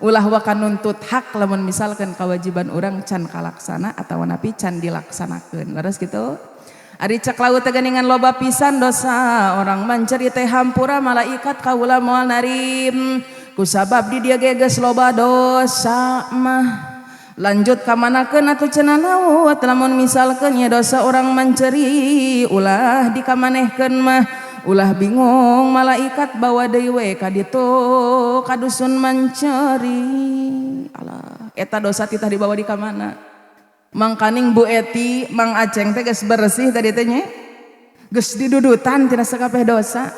Ulah waka nuntut hak lamun misalkan kewajiban orang can kalaksana atau napi can dilaksanakeun. Leres gitu? Ari cek laut teh geuningan loba pisan dosa orang manceri teh, hampura malaikat, kaula moal narim kusabab di dia ge geus loba dosa mah. Lanjut ka manakeun atuh cenah laut, lamun misalkeun nya dosa orang manceri ulah dikamanehkeun mah? Ulah bingung malaikat, bawa deui we ka ditu ka dusun manceri. Alah, eta dosa titah dibawa di ka mana? Mangkaning Bu Eti, Mang Aceng teh geus bersih tadi teh nya, geus didudutan tina sakabeh dosa,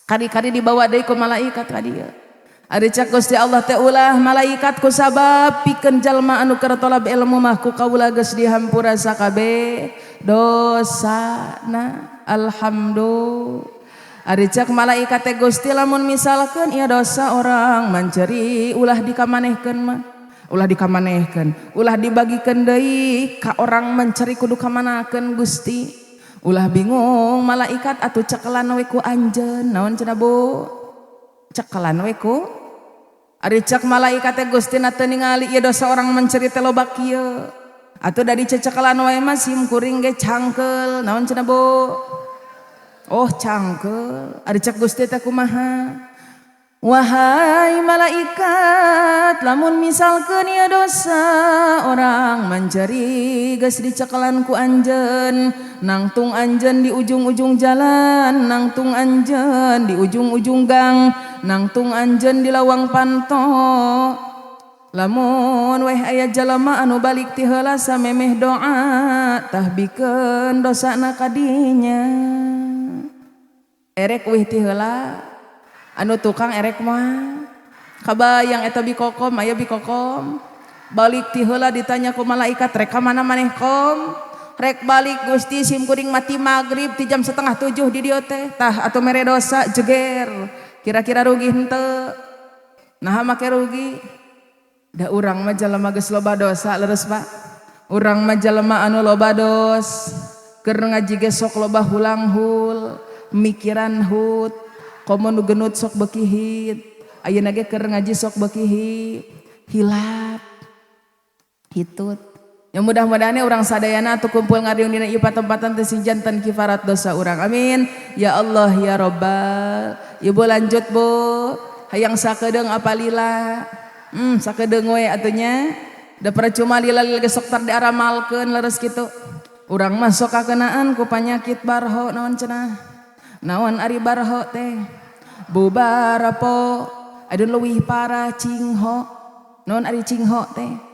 kari-kari dibawa deui ku malaikat ka dieu. Ari cek Gusti Allah teh, ulah malaikat, ku sabab pikeun jalma anu keur tolab ilmu mah ku kaula geus dihampura sakabeh dosana. Alhamdulillah. Ari cek malaikat teh, Gusti, lamun misalkeun ieu dosa orang manceri ulah dikamanehkeun mah, ulah dikamanehkeun, ulah dibagikeun deui ka orang mencari, kudu kamanakeun, Gusti? Ulah bingung malaikat atuh, cekelan we ku anjeun. Naon cenah, Bu? Cekelan we ku. Ari cek malaikat teh, Gusti, na teu ningali ieu dosa orang mencari teh loba kieu atuh, dari cecekelan wae mah sim kuring ge cangkeul. Naon cenah, Bu? Oh, cangkeul. Ari cek Gusti teh kumaha? Wahai malaikat, lamun misalkeun ieu dosa orang mencari geus dicekelan ku anjeun, nangtung anjeun di ujung-ujung jalan, nangtung anjeun di ujung-ujung gang, nangtung anjeun di lawang panto, lamun weh aya jalma anu balik ti heula samemeh doa, tah bikeun dosana kadinya. Erek wih ti heula anu tukang erek mah kabayang eta bikokom, aya bikokom balik ti heula, ditanya ku malaikat, "Rek ka mana maneh, Kom?" "Rek balik, Gusti, sim kuring mati maghrib ti jam 6.30 di dieu teh." "Tah atuh mere dosa jeger." Kira-kira rugi henteu? Nah, make rugi da urang mah jalema geus loba dosa. Leres, Pak? Urang mah jalema anu loba dos, keur ngaji ge sok loba hulang-hul, mikiran hut, komo nu genut sok beuki hit. Ayeuna ge keur ngaji sok beuki hilap hitut. Ya, mudah-mudahan urang sadayana atuh kumpul ngariung dina ieu patempatan teh sing janten kifarat dosa urang. Amin. Ya Allah ya Rabbal. Ibu lanjut, Bu. Hayang sakedeung apa lila? Sakedeung we atuh nya. Da percuma lila lila ge sok tar diaramalkeun, leres kitu? Urang mah sok kakenaan ku panyakit barho. Naon cenah? Naon ari barho teh? Bubarapo. Aduh, leuwih parah cingho. Naon ari cingho teh?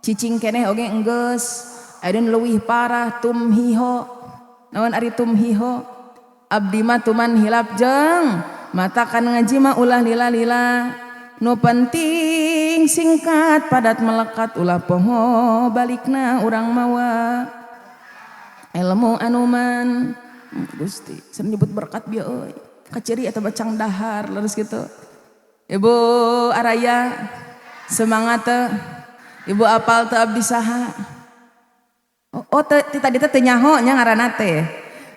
Cicing keneh oge enggeus. Ayeuna leuwih parah tumhiho. Naon ari tumhiho? Abdi mah tuman hilap jeng matakan ngaji mah ulah lila-lila, nu penting singkat padat melekat, ulah poho balikna urang mawa ilmu anuman. Gusti, sen nyebut berkat bieu euy, kaciri eta bacang dahar. Leres gitu, Ibu Araya? Semangat teh? Ibu apal teu abdi saha? Oh, oh, tadi teh teu nyaho nya ngaranna teh.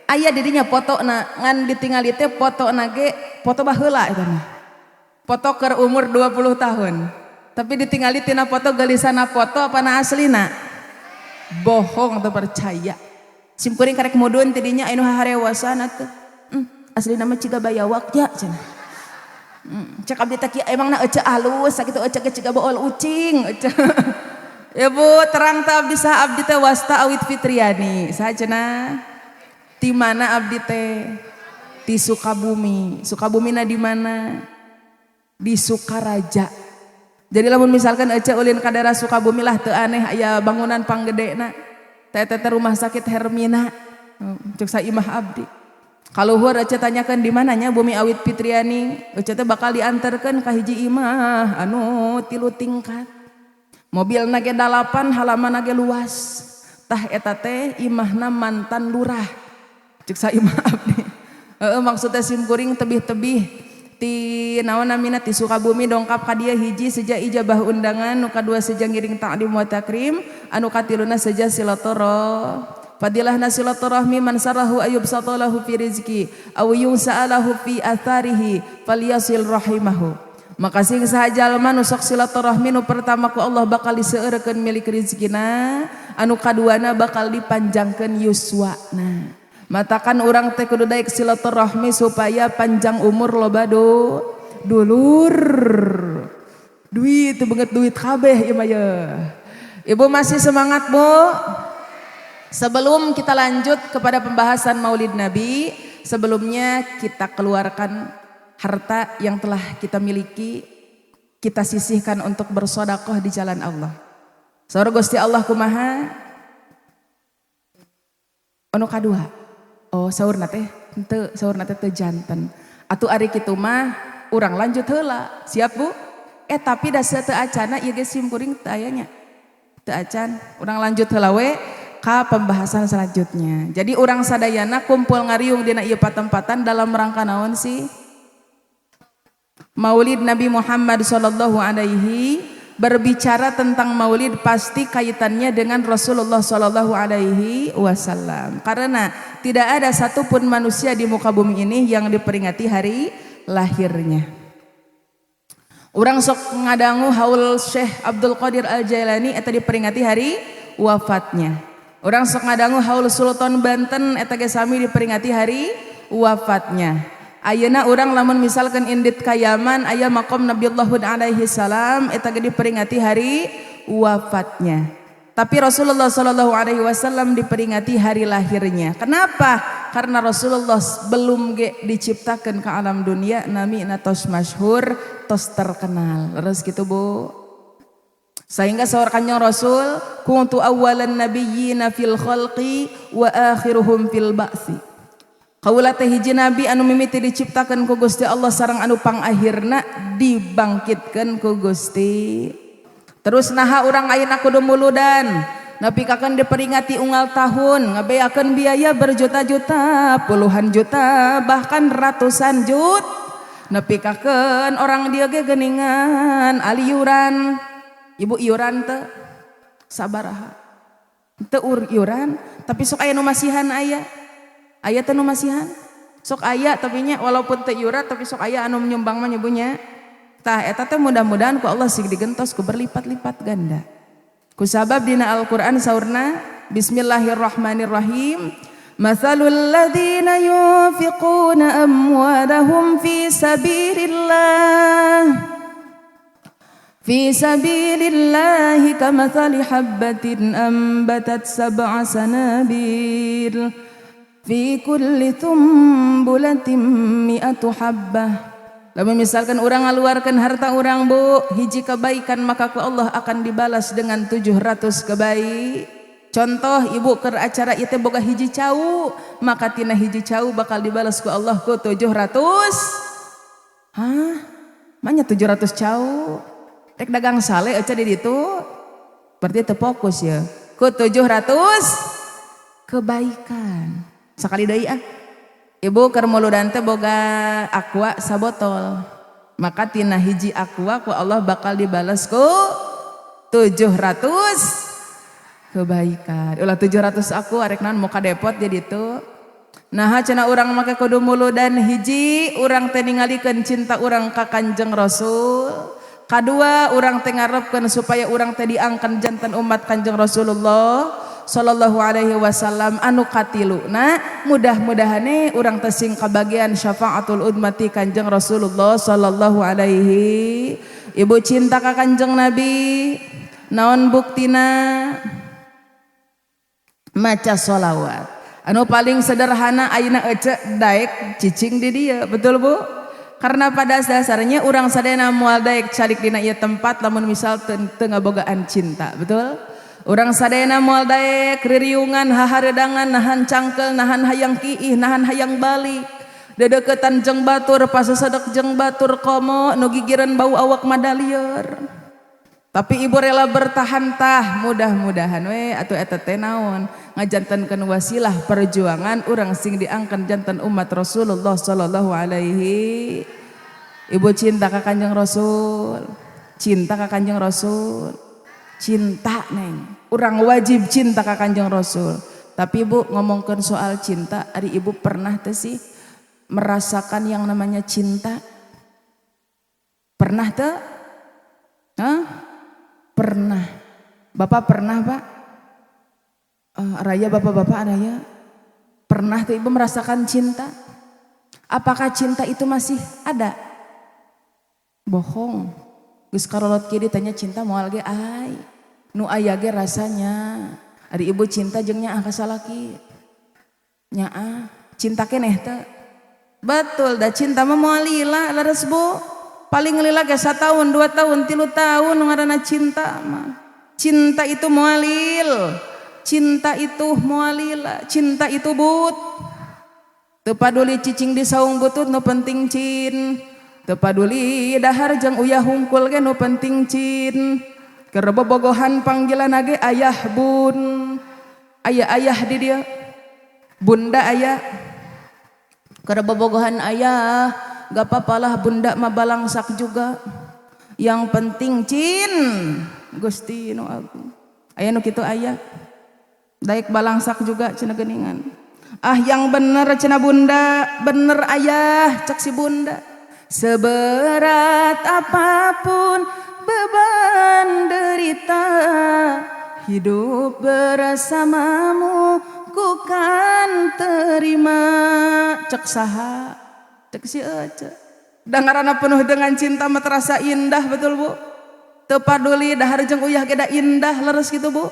Aya didinya foto na, ngan ditingali teh foto na ge foto baheula eta mah. Foto keur umur 20 tahun. Tapi ditingali tina foto, geulisana foto apa na aslina? Bohong atau percaya. Simkuring karek mudun tidinya, anu harewasan atuh. Aslina mah ciga bayawak ya cenah. Cek abdi teh emangna ece alus sakitu, ece ge ciga bool ucing ece. Ibu, terang teh abdi saha? Abdi teh wasta Awit Fitriani. Saha cenah? Ti mana abdi teh? Ti Sukabumi. Sukabumi na di mana? Di Sukaraja. Jadi lamun misalkan ece ulin ka daerah Sukabumi lah, teu aneh aya bangunan panggedena. Teh teh rumah sakit Hermina. Cek saimah abdi. Kaluhur ece tanyakan di mananya bumi Awit Fitriani, ece teh bakal diantarkeun ka hiji imah anu tilu tingkat. Mobil nage dalapan, halaman nage luas. Tah, eta teh imahna mantan lurah. Cek saimah abdi. Heeh, maksudnya simkuring tebih-tebih ti naon namina, ti Sukabumi dongkap ka dieu, hiji seja ijabah undangan, nu kadua seja ngiring ta'lim wa takrim, anu katiluna seja silaturahmi. Fadilahna silaturahmi, man sarahu ayyubsata lahu fi rizki aw yunsalahu fi atharihi falyasil rahimahu. Maka sing saha jalma nu sok silaturahmi, nu pertama ku Allah bakal diseueurkeun milik rizkina, anu kaduana bakal dipanjangkeun yuswana. Matakan urang teh kudu daek silaturahmi supaya panjang umur, loba do dulur. Duit banget, duit kabeh ieu mah ye. Ibu masih semangat, Bu? Sebelum kita lanjut kepada pembahasan Maulid Nabi, sebelumnya kita keluarkan harta yang telah kita miliki, kita sisihkan untuk bersodakoh di jalan Allah. Saur Gusti Allah kumaha? Anu kadua. Oh, saurna teh henteu, saurna teh teu janten. Atuh ari kitu mah urang lanjut heula. Siap, Bu? Eh, tapi da teu acana ieu ge simkuring teu aya nya. Teu acan, urang lanjut heula we ka pembahasan selanjutnya. Jadi urang sadayana kumpul ngariung dina ieu patempatan dalam rangka naon sih? Maulid Nabi Muhammad sallallahu alaihi. Berbicara tentang maulid pasti kaitannya dengan Rasulullah sallallahu alaihi wasallam. Karena tidak ada satupun manusia di muka bumi ini yang diperingati hari lahirnya. Urang sok ngadangu haul Syekh Abdul Qadir Al Jailani, eta diperingati hari wafatnya. Urang sok ngadangu haul Sultan Banten, eta ge sami diperingati hari wafatnya. Ayeuna urang lamun misalkan indit ka Yaman, aya makom Nabiullah Hud alaihi salam, eta ge diperingati hari wafatnya. Tapi Rasulullah Shallallahu alaihi wasallam diperingati hari lahirnya. Kenapa? Karena Rasulullah belum ge diciptakan ke alam dunia nami tos masyhur, tos terkenal. Terus gitu, Bu. Sehingga saur Kanjeng Rasul, kuntu awwalan nabiyyina fil khalqi wa akhiruhum fil ba'si. Kaula teh hiji nabi anu mimiti diciptakan ku Gusti Allah sareng anu pangakhirna dibangkitkan ku Gusti. Terus naha urang ayeuna kudu muludan? Nepikakeun diperingati unggal tahun, ngabeakeun biaya berjuta-juta, puluhan juta, bahkan ratusan jut. Nepikakeun orang dieu ge geuningan aliuran. Ibu, iuran teu? Sabaraha? Teu iuran, tapi sok aya nu masihan aya. Aya teu nu masihan? Sok aya, tapi nya walaupun teu iuran tapi sok aya anu menyumbang mah nyebunya. Tah, eta teh mudah-mudahan ku Allah sing digentos ku berlipat-lipat ganda. Ku sabab dina Al-Qur'an saurna, bismillahirrahmanirrahim. Matsalul ladzina yunfiquna amwalahum fi sabilillah fi sabilillah kamathali habbatin anbatat sab'a sanabil fi kulli sumbulatin mi'atu habbah. Lamun misalkan orang ngaluarkan harta orang, Bu, hiji kebaikan, maka ku Allah akan dibalas dengan 700 kebaik. Contoh, ibu ke acara itu boga hiji cau, maka tina hiji cau bakal dibalas ku Allah ku 700. Hah? Mana 700 cau? Rek dagang sale aja di ditu. Berarti terfokus ya. Ku 700 kebaikan. Sekali deui ah. Ibu keur muludan teh boga Aqua sabotol. Maka tina hiji Aqua ku Allah bakal dibalas ku 700. Kebaikan. Ulah 700 aku arek naon mau ka depot jadi itu. Nah, cenah urang make kudu muludan, hiji, urang teh ningalikeun cinta urang ka Kanjeng Rasul. Kadua, urang teh ngarepkeun supaya urang teh diangkat janten umat Kanjeng Rasulullah sallallahu alaihi wasallam. Anu katilu, nah, mudah-mudahane urang teh sing kabagian syafaatul ummati Kanjeng Rasulullah sallallahu alaihi. Ibu cinta ka Kanjeng Nabi, naon buktina? Maca solawat. Anu paling sederhana, ayeuna ece daek cicing di dia, betul, Bu? Karena pada dasarnya urang sadayana moal daek calik dina ieu tempat lamun misal teu ngabogaan cinta, betul? Urang sadayana moal daek ririungan, haharedangan, nahan cangkel, nahan hayang kiih, nahan hayang balik, dedeketan jeung batur, pasasedek jeung batur, komo nu gigireun bau awak madalieur. Tapi ibu rela bertahan. Tah, mudah-mudahan we atuh eta teh naon, ngajantenkeun wasilah perjuangan urang sing diangkat janten umat Rasulullah sallallahu alaihi. Ibu cinta ka Kanjeng Rasul? Cinta ka Kanjeng Rasul? Cinta, Neng. Urang wajib cinta ka Kanjeng Rasul. Tapi Ibu, ngomongkeun soal cinta, ari ibu pernah teh sih merasakan yang namanya cinta? Pernah teh? Hah? Pernah. Bapak pernah, Pak? Raya, bapak-bapak raya. Pernah tuh ibu merasakan cinta? Apakah cinta itu masih ada? Bohong. Geus karolot kieu ditanya cinta moal ge ai. Nu aya ge rasanya. Ari ibu cinta jeung nyaah ka salaki? Nyaah. Cinta keneh teu? Betul, da cinta mah moal lila, leres, Bu? Paling lila ge 1 tahun, 2 tahun, 3 tahun ngaranna cinta mah. Cinta itu mualil. Cinta itu mualila, cinta itu but. Teu paduli cicing di saung butut, nu penting cin. Teu paduli dahar jeung uyah hungkul ge, nu penting cin. Keur bobogohan panggilan ge ayah, bun. Ayah, ayah di dia. Bunda ayah. Keur bobogohan ayah, gak apa-apalah bunda mah balangsak juga. Yang penting cin. Gusti nu agung. Aya nu kitu aya. Daek balangsak juga cenah geuningan. Ah, yang bener cenah bunda, bener ayah cek si bunda. Seberat apapun beban derita, hidup bersamamu ku kan terima. Cek saha? Cek si Ece. Dangarana penuh dengan cinta mah terasa indah, betul, Bu? Teu paduli dahar jeung uyah ge da indah, leres gitu, Bu?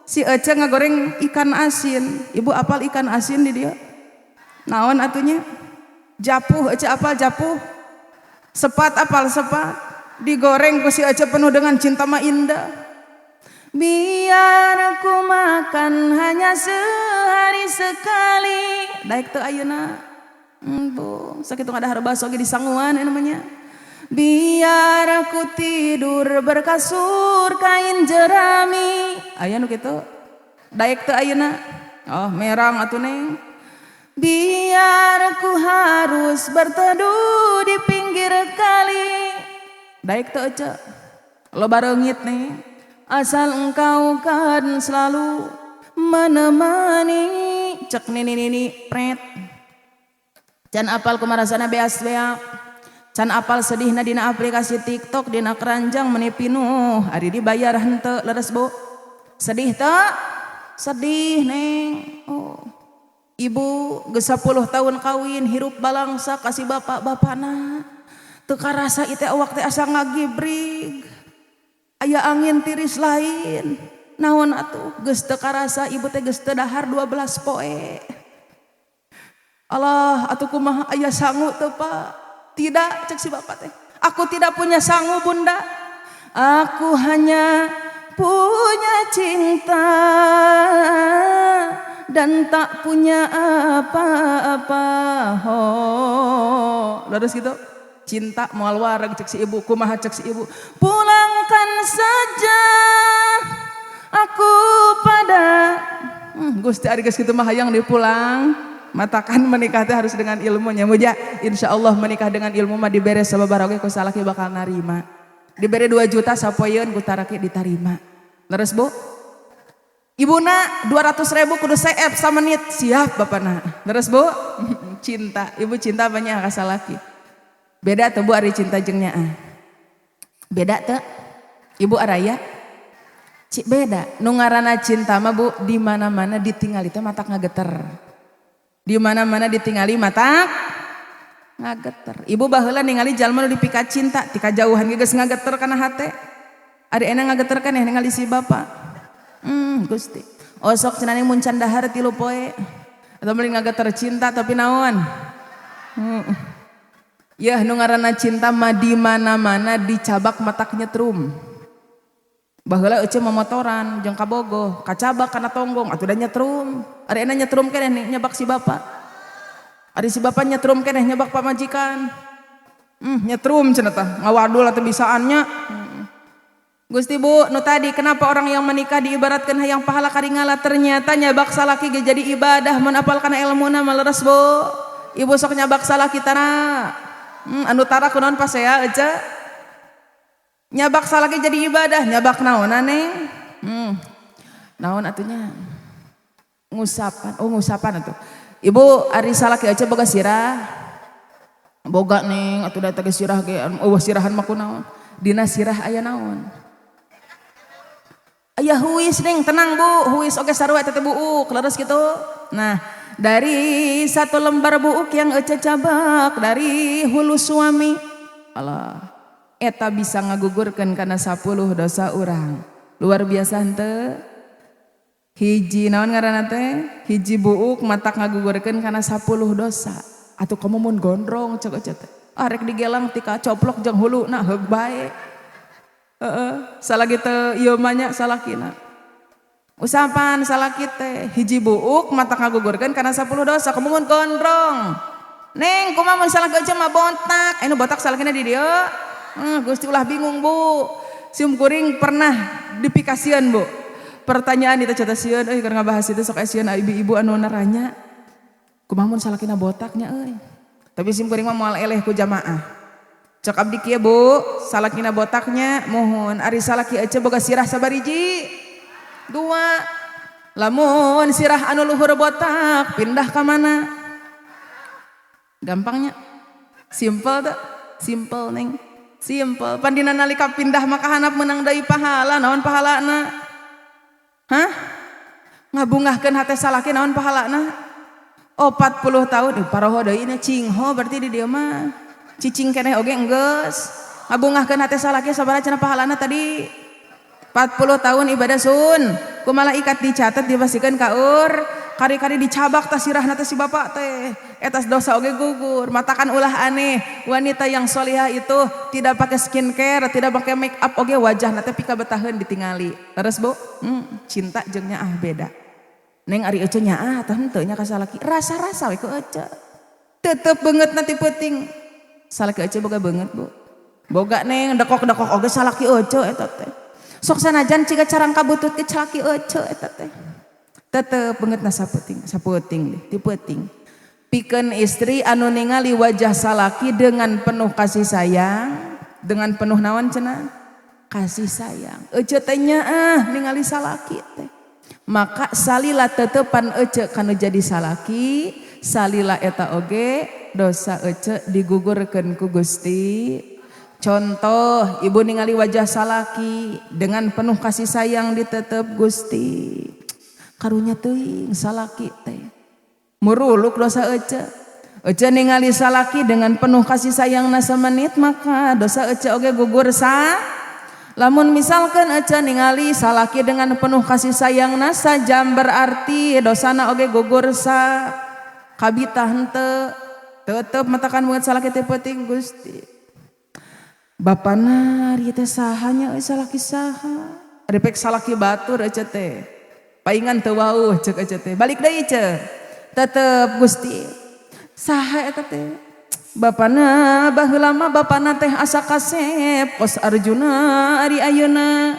Si Ece ngagoreng ikan asin. Ibu apal ikan asin di dia? Naon atunya? Japuh, Ece apal japuh? Sepat, apal sepat? Digoreng ku si Ece penuh dengan cinta mah indah. Biar aku makan hanya sehari sekali. Daek teu ayeuna? Bu, sakitu ngadahar baso ge disanguan namanya. Biar aku tidur berkasur kain jerami. Aya nu kitu? Daek teu ayeuna? Oh, merang atuh, Neng. Biar aku harus berteduh di pinggir kali. Daek teu, Ece? Loba reungit nih. Asal engkau kan selalu menemani. Cek nini nini pret. Can apal kumarasana beas beak. Can apal sedihna dina aplikasi TikTok, dina keranjang meni pinuh. Ari dibayar henteu, leres, Bu? Sedih teu? Sedih, Neng. Oh. Ibu geus 10 tahun kawin, hirup balangsa kasih bapak-bapakna. Teu karasa ieu teh awak teh asa ngagibrig. Aya angin tiris lain. Naon atuh, geus teu karasa ibu teh geus teu dahar 12 poe. Allah, atuh kumaha, aya sangu teu, Pak? Tidak, cek si bapak teh. Aku tidak punya sangu, Bunda. Aku hanya punya cinta dan tak punya apa-apa. Oh, terus gitu. Cinta moal wareg cek si ibu, kumaha cek si ibu. Pulangkan saja aku pada Gusti, ari geus kitu mah hayang dipulang. Matakan menikah teh harus dengan ilmunya. Muja, insya Allah menikah dengan ilmu mah dibere sababaraha oge ku salaki bakal narima. Dibere 2 juta sapoeun ku taraki ditarima. Leres, Bu? Ibuna 200 ribu kudu seep menit siap bapakna. Terus, Bu, cinta, ibu cinta banyak ka salaki. Beda tuh, Bu, ari cinta jeung nyaah. Beda tuh. Ibu araya? Cik beda. Nu ngaranna cinta mah, Bu, di mana-mana ditinggali teh matak ngageter. Di mana-mana ditingali matak ngageter. Ibu baheula ningali jalma nu dipika cinta, ti kajauhan ge geus ngageter kana hate. Ari enak ngageter kan ya ningali si bapak. Gusti. Osok cenah mun can dahar 3 poe. Atau beli ngageter cinta tapi naon? Ya, nu ngaranna cinta mah di mana-mana dicabak matak nyetrum. Baheula ece momotoran jeung kabogoh, kacabak kana tonggong atuh da nyetrum. Ari enak nyetrum keneh nyabak si bapak. Ari si bapak nyetrum keneh nyabak pamajikan. Nyetrum cenah tah, ngawadul atuh bisaannya. Gusti, Bu, nu tadi kenapa orang yang menikah diibaratkan hayang pahala karingala, ternyata nyabak salaki ge jadi ibadah mun apal kana ilmuna mah, leres, Bu. Ibu sok nyabak salaki tara. Anu tara kunaon pasea ece? Nyabak salaki jadi ibadah, nyabak naon, Neng? Naon atunya? Ngusapan. Oh, ngusapan atuh. Ibu, ari salaki ece boga sirah? Boga, Neng, atuh da teh sirah ge euweuh sirahan mah kunaon? Dina sirah aya naon? Aya huis, Neng, tenang, Bu, huis oge sarua eta teh buuk, leres gitu. Nah, dari satu lembar buuk yang ece cabak dari hulu suami. Allah, eta bisa ngagugurkeun kana 10 dosa urang. Luar biasa henteu? Hiji naon ngaranna teh? Hiji buuk matak ngagugurkeun kana 10 dosa. Atuh kamu mun gondrong cek ece teh. Arek digelang tika coplok jeung huluna heug bae. Heeh, salagi teu ieu mah nya salakina. Usapan salaki teh hiji buuk matak ngagugurkeun kana 10 dosa, kamu mun gondrong. Neng, kumaha mun salaki ece mah botak? Anu botak salakina di dieu? Gusti, ulah bingung, Bu. Sim kuring pernah dipikasieun, Bu. Pertanyaan itu cata sieun euy keur ngabahas itu sok sieun ibu-ibu anu naranya. Kumaha mun salakina botaknya euy? Tapi sim kuring mah moal eleh ku jamaah. Cok abdi kieu, Bu, salakina botaknya mohon ari salaki ece boga sirah sabariji? Dua. Lamun sirah anu luhur botak pindah ka mana? Gampangnya. Simple tuh. Simple, Neng. Simple. Pandina nalika pindah maka hanap menang deui pahala, naon pahalana? Hah? Ngabungahkeun hate salaki naon pahalana? Oh, 40 tahun, paroho deui nya cingho berarti di dieu mah. Cicing keneh oge enggeus. Ngabungahkeun hate salaki sabaraha cenah pahalana tadi? 40 tahun ibadah sun. Ku malaikat dicatat, dipasihkeun ka ur, kari-kari dicabak tah sirahna teh si bapak teh. Eta dosa oge gugur. Matakan ulah aneh. Wanita yang solihah itu tidak pakai skincare, tidak pakai make up oge wajahna teh pikabetaheun ditingali. Terus, Bu, cinta jeung nyaah beda. Neng, ari ece nyaah tah henteu nya ka salaki? Rasa-rasa we ku ece. Tetep beungeut nanti peuting. Salaki ece boga beungeut, Bu? Boga, Neng, dekok-dekok oge salaki ece eta teh. Sok sanajan ciga carang kabutut ke salaki ece eta teh. Tetep beungeutna sapeuting, sapeuting deh, ti peuting. Pikeun istri anu ningali wajah salaki dengan penuh kasih sayang, dengan penuh naon cenah? Kasih sayang. Ece teh nyaah ningali salaki teh. Maka salila tetepan ece kanu jadi salaki, salila eta oge dosa ece digugurkeun ku Gusti. Contoh, ibu ningali wajah salaki dengan penuh kasih sayang ditetep, Gusti. Karunya teuing salaki teh. Muruluk dosa ece. Ece ningali salaki dengan penuh kasih sayang na semenit maka dosa ece oge gugur sa. Lamun misalkan ece ningali salaki dengan penuh kasih sayang na sajam berarti dosana oge gugur sa. Kabita henteu? Tetep matakan buat salaki teh penting, Gusti. Bapana ari teh saha nya euy, salaki saha? Ari pek salaki batur ece teh. Paingan teu wauh cek ece teh. Balik deui ce. Tetep, Gusti. Saha eta teh? Bapana baheula mah bapana teh asa kasep kos Arjuna ari ayeuna.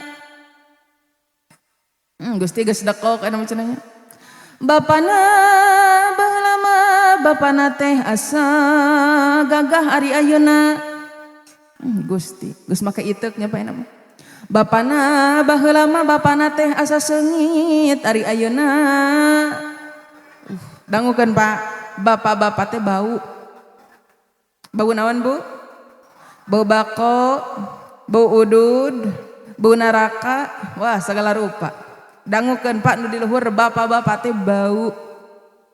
Gusti geus dekok eta mah cenah nya. Bapana baheula mah bapana teh asa gagah ari ayeuna. Gusti, geus make iteuk nya pa mah. Bapana baheula mah bapana teh asa seungit, ari ayeuna dangukeun Pak, bapak-bapak teh bau. Bau naon, Bu? Bau bako, bau udud, bau neraka, wah segala rupa. Dangukeun Pak, nu di luhur bapak-bapak teh bau.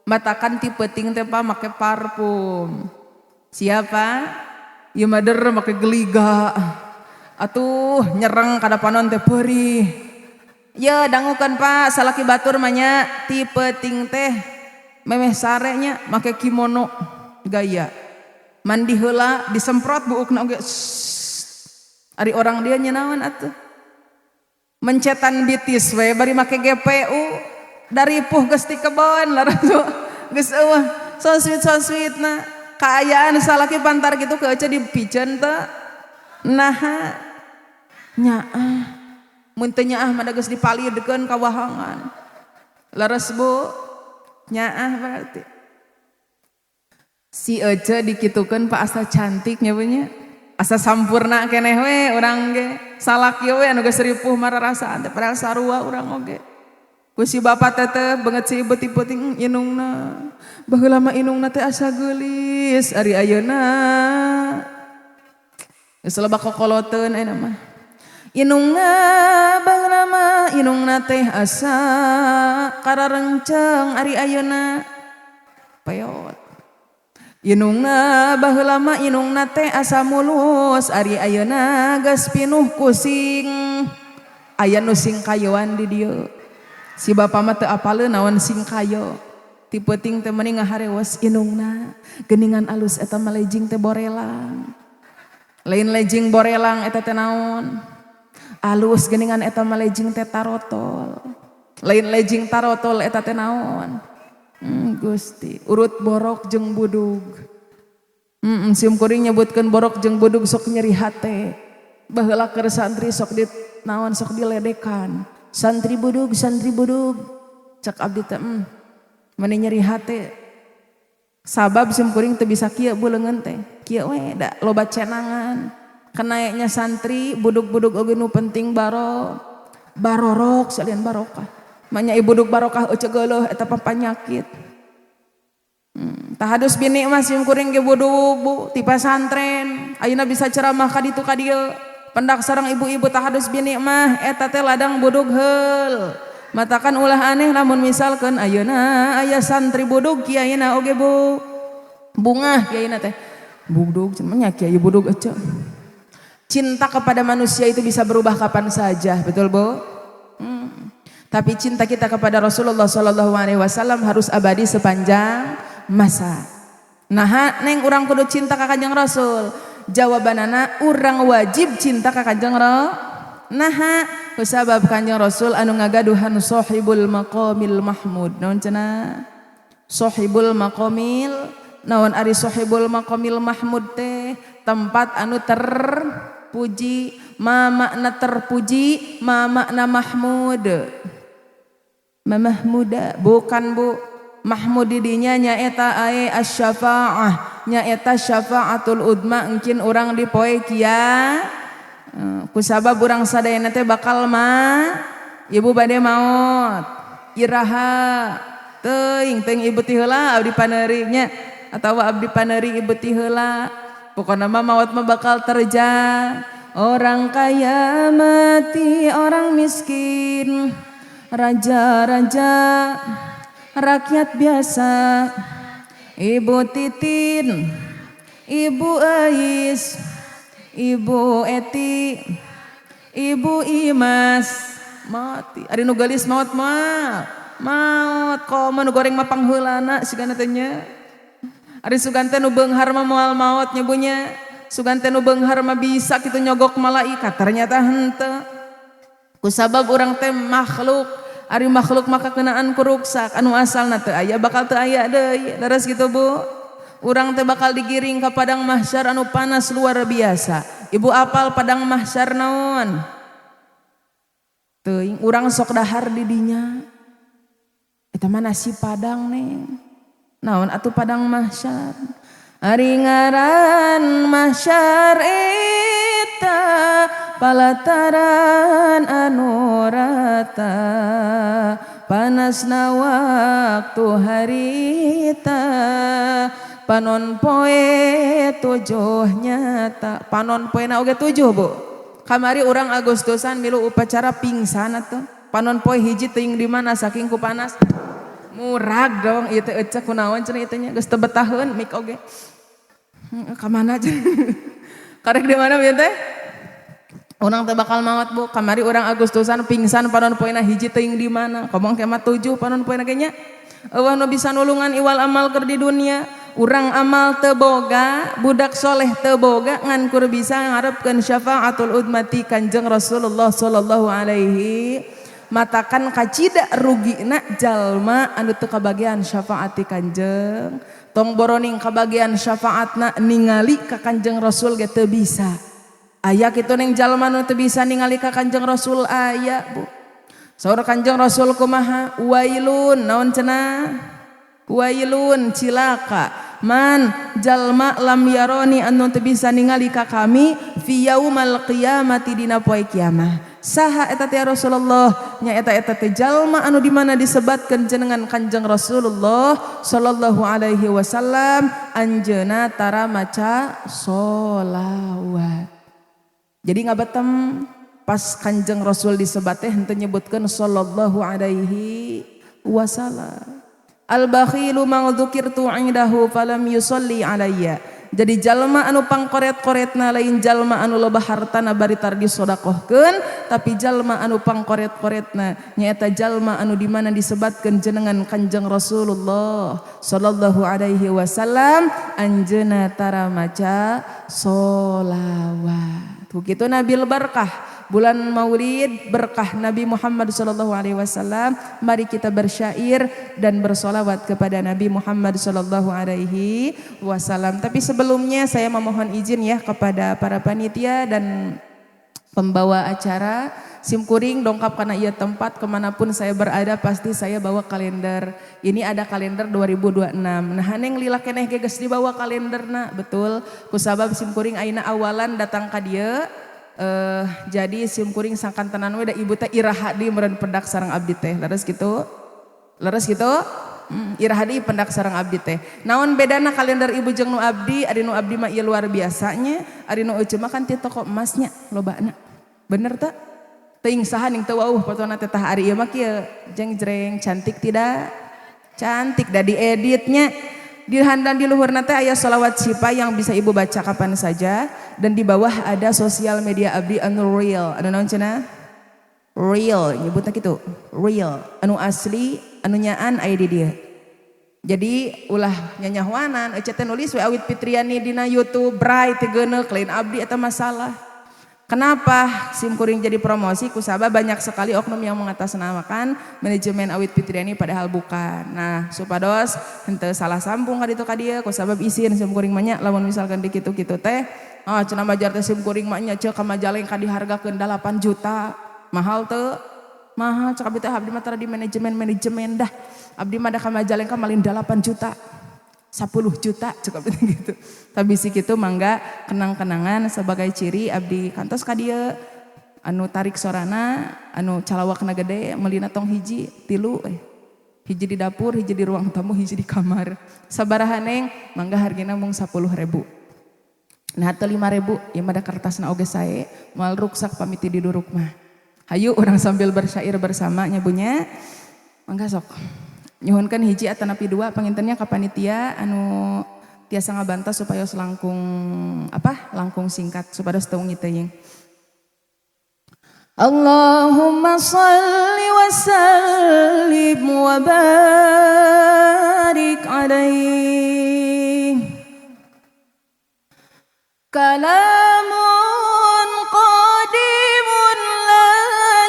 Matakan ti peuting teh Pak make parfum. Siapa? Ieu mah der make geliga. Atuh nyereng kada panon teh perih. Ya dangukeun Pak, salaki batur mah nya ti peuting teh memeh sare nya make kimono gaya. Mandi heula disemprot buukna oge. Ari orang dia nya naon atuh? Mencetan bitis we bari make GPU dari puh geus ti kebon laras geus eueuh so sweet, so sweet. Nah, kaayaan salaki pantar kitu ke ece dipiceun teu? Naha nyaah? Mun teu nyaah mah geus dipalidkeun ka wahangan. Leres, Bu? Nyaah berarti. Si ece dikitukeun Pak asa cantik nya, Bu, nya, asa sampurna keneh we urang ge. Salaki we anu geus ripuh mararasaan teh, padahal sarua urang oge. Ku si bapak teteh banget si ibu tipe ting inungna. Baheula mah inungna teh asa geulis, ari ayeuna geus loba kokoloteun ayeuna mah. Inungna baheula mah inungna teh asa kararenceng, ari ayeuna peot. Inungna baheula mah inungna teh asa mulus, ari ayeuna geus pinuh kusing. Aya nu singkayoan di dieu? Si bapak mah teu apaleun naon singkayo. Ti peuting teh meni ngaharewos inungna. Geuningan alus eta mah, lejing teh borelang. Lain lejing borelang eta teh naon? Alus geuningan eta mah, lejing teh tarotol. Lain lejing tarotol eta teh naon? Gusti, urut borok jeung budug. Sim kuring nyebutkeun borok jeung budug sok nyeri hate. Baheula keur santri sok di naon, sok diledekan. Santri budug, santri budug. Cek abdi teh, meni nyeri hate. Sabab sim kuring teu bisa kieu bu leungeun teh. Kieu we da loba cenangan. Kenaeknya santri budug-budug oge nu penting barorok salian barokah. Manya budug barokah ece geuleuh eta panyakit. Tahadus bini mah sim kuring ge budug, Bu, ti pasantren. Ayeuna bisa ceramah ka ditu ka dieu. Pendak sareng ibu-ibu, tahadus bini mah eta teh ladang budug heul. Matakan ulah aneh lamun misalkan ayeuna aya santri budug, kiaina oge Bu. Bungah kiaina teh. Budug cenah nya, kiai budug ece. Cinta kepada manusia itu bisa berubah kapan saja, betul, Bu? Tapi cinta kita kepada Rasulullah Shallallahu Alaihi Wasallam harus abadi sepanjang masa. Nah, neng, urang kudu cinta ka Kanjeng Rasul. Jawabanana, urang wajib cinta ka Kanjeng Rasul. Nah, kusabab Kanjeng Rasul anu ngagaduhan sahibul maqamil mahmud. Naon cenah? Sahibul maqamil naon ari sahibul maqamil mahmud teh? Tempat anu terpuji. Ma makna terpuji? Ma makna mahmud? Mahmuda bukan, Bu. Mahmud didinya nyaeta ae asy-syafaah, nyaeta syafaatul udma engkin urang di poe kia. Kusabab urang sadayana teh bakal ma ibu bade maot iraha teuing teuing, ibu ti heula abdi paneuri nya atawa abdi paneuri ibu ti heula. Pokona mah maot mah bakal terjadi. Orang kaya mati, orang miskin, raja-raja, rakyat biasa, Ibu Titin, Ibu Ais, Ibu Eti, Ibu Imas mati. Ari nu geulis maot mah maot, komo nu goreng mah pangheulana sigana teh nya. Ari sugan teh nu beunghar mah moal maot nya, Bu, nya. Sugan teh nu beunghar mah bisa kitu nyogok malaikat, ternyata henteu. Kusabab urang teh makhluk, ari makhluk maka kenaan ku ruksak, anu asalna teu aya bakal teu aya deui. Leres kitu, Bu? Urang teh bakal digiring ke padang mahsyar anu panas luar biasa. Ibu apal padang mahsyar naon? Teuing, urang sok dahar di dinya. Eta mah nasi padang nih. Naon atuh padang mahsyar? Ari ngaran mahsyar eta Palataran anu rata, panasna waktu harita, panon poe tujuh nyata. Panon poe na oge tujuh, Bu. Kamari urang Agustusan milu upacara, pingsan atuh. Panon poe hiji teuing di mana, saking ku panas murag dong ieu teh. Ecek kunaon cenah ieu teh nya, geus teu betaheun mik oge. Ka mana cenah, karek di mana ieu teh? Urang teh bakal maot, Bu. Kamari urang Agustusan pingsan, panon poena hiji teuing di mana. Komo engke mah tujuh panon poena ge nya. Euweuh nu bisa nulungan iwal amal keur di dunia. Urang amal teu boga, budak soleh teu boga, ngan kur bisa ngarepkeun syafaatul udzma ti Kanjeng Rasulullah sallallahu alaihi. Matakan kacida rugina jalma anu teu kabagian syafaat ti Kanjeng. Tong boroning kabagian syafaatna, ningali ka Kanjeng Rasul ge teu bisa. Aya kitu ning jalma nu teu bisa ningali ka Kanjeng Rasul, aya, Bu. Saur Kanjeng Rasul kumaha? Wailun, naon cenah? Wailun, cilaka, man, jalma, lam yaroni, anu teu bisa ningali ka kami, fi yaumal qiyamati, dina poe kiamah. Saha eta teh ya Rasulullah? Nya eta, eta teh jalma anu di mana disebatkeun jenengan Kanjeng Rasulullah sallallahu alaihi wasallam, anjeuna tara maca solawat. Jadi ngabetem pas Kanjeng Rasul disebat teh henteu nyebutkeun sallallahu alaihi wasallam. Al bakhilu man dzukirtu indahu falam yusalli alayya. Jadi jalma anu pangkoret-koretna lain jalma anu loba hartana bari tar disodakohkeun, tapi jalma anu pangkoret-koretna nyaeta jalma anu di mana disebatkeun jenengan Kanjeng Rasulullah sallallahu alaihi wasallam, anjeuna tara maca solawat. Begitu Nabil barkah bulan Maulid, berkah Nabi Muhammad sallallahu alaihi wasallam. Mari kita bersyair dan bersolawat kepada Nabi Muhammad sallallahu alaihi wasallam. Tapi sebelumnya saya memohon izin ya kepada para panitia dan pembawa acara. Simkuring dongkap karena ia tempat, kemanapun saya berada pasti saya bawa kalender. Ini ada kalender 2026. Nah, neng lila keneh ge geus dibawa kalenderna, betul. Kusabab simkuring ayeuna awalan datang ka dieu, jadi simkuring sangkantenan we da ibu teh iraha di meureun pendak sareng abdi teh. Leres gitu? Leres gitu? Iraha di pendak sareng abdi teh. Naon bedana kalender ibu jeung nu abdi? Ari nu abdi mah ieu luar biasanya, ari nu ece mah kan ti toko emasnya lobana. Bener tak? Teuing saha ning teu wauh fotona teh, tah ari ieu mah kieu jeng jreng, cantik tidak? Cantik da dieditnya. Di handan di luhurna teh aya sholawat syifa yang bisa ibu baca kapan saja, dan di bawah ada sosial media abdi anu real. Anu naon cenah? Real, nyebutna kitu. Real, anu asli, anu nyaan aya di dieu. Jadi ulah nyanyahuanan, ece teh nulis we Awit Fitriani dina YouTube, bray teu geuneuk, lain abdi eta masalah. Kenapa sim kuring jadi promosi? Kusabab banyak sekali oknum yang mengatasnamakan manajemen Awit Fitriani padahal bukan. Nah, supados henteu salah sambung ka ditu ka dieu, kusabab isin sim kuring mah nya lamun misalkan di kitu-kitu teh, ah cenah majar teh sim kuring mah nya ceuk ka Majalengka dihargakeun 8 juta. Mahal teu? Mahal, cek abdi teh, abdi mah tara di manajemen-manajemen dah. Abdi mah da ka Majalengka malin 8 juta. 10 juta cukup gitu. Tapi si kitu mangga kenang-kenangan sebagai ciri abdi kantos ka dieu, anu tarik sorana, anu calawakna gede, meulina tong hiji, tilu eh. Hiji di dapur, hiji di ruang tamu, hiji di kamar. Sabaraha neng? Mangga hargana mung 10 ribu. Nah, atau 5 ribu, ya mah da kertasna oge sae, moal ruksak pamiti diduruk mah. Hayu urang sambil bersyair bersama nya, Bu, nya. Mangga sok. Nyuhunkeun hiji atanapi dua panginten nya ka panitia anu tiasa ngabantos supaya langkung apa? Langkung singkat supados teu teuing. Allahumma salli wa sallim wa barik alaih. Kalamun qadimun la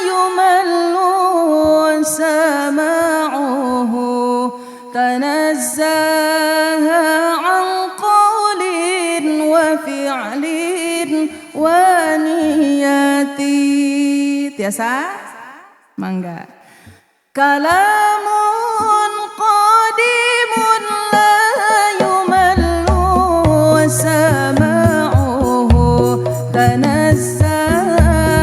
yumallu sama'uhu, tanazzaha an qawlin wa fi'lin wa niyati. Tiasa? Mangga. Kalamun qadimun la yumallu sama'uhu, tanazzaha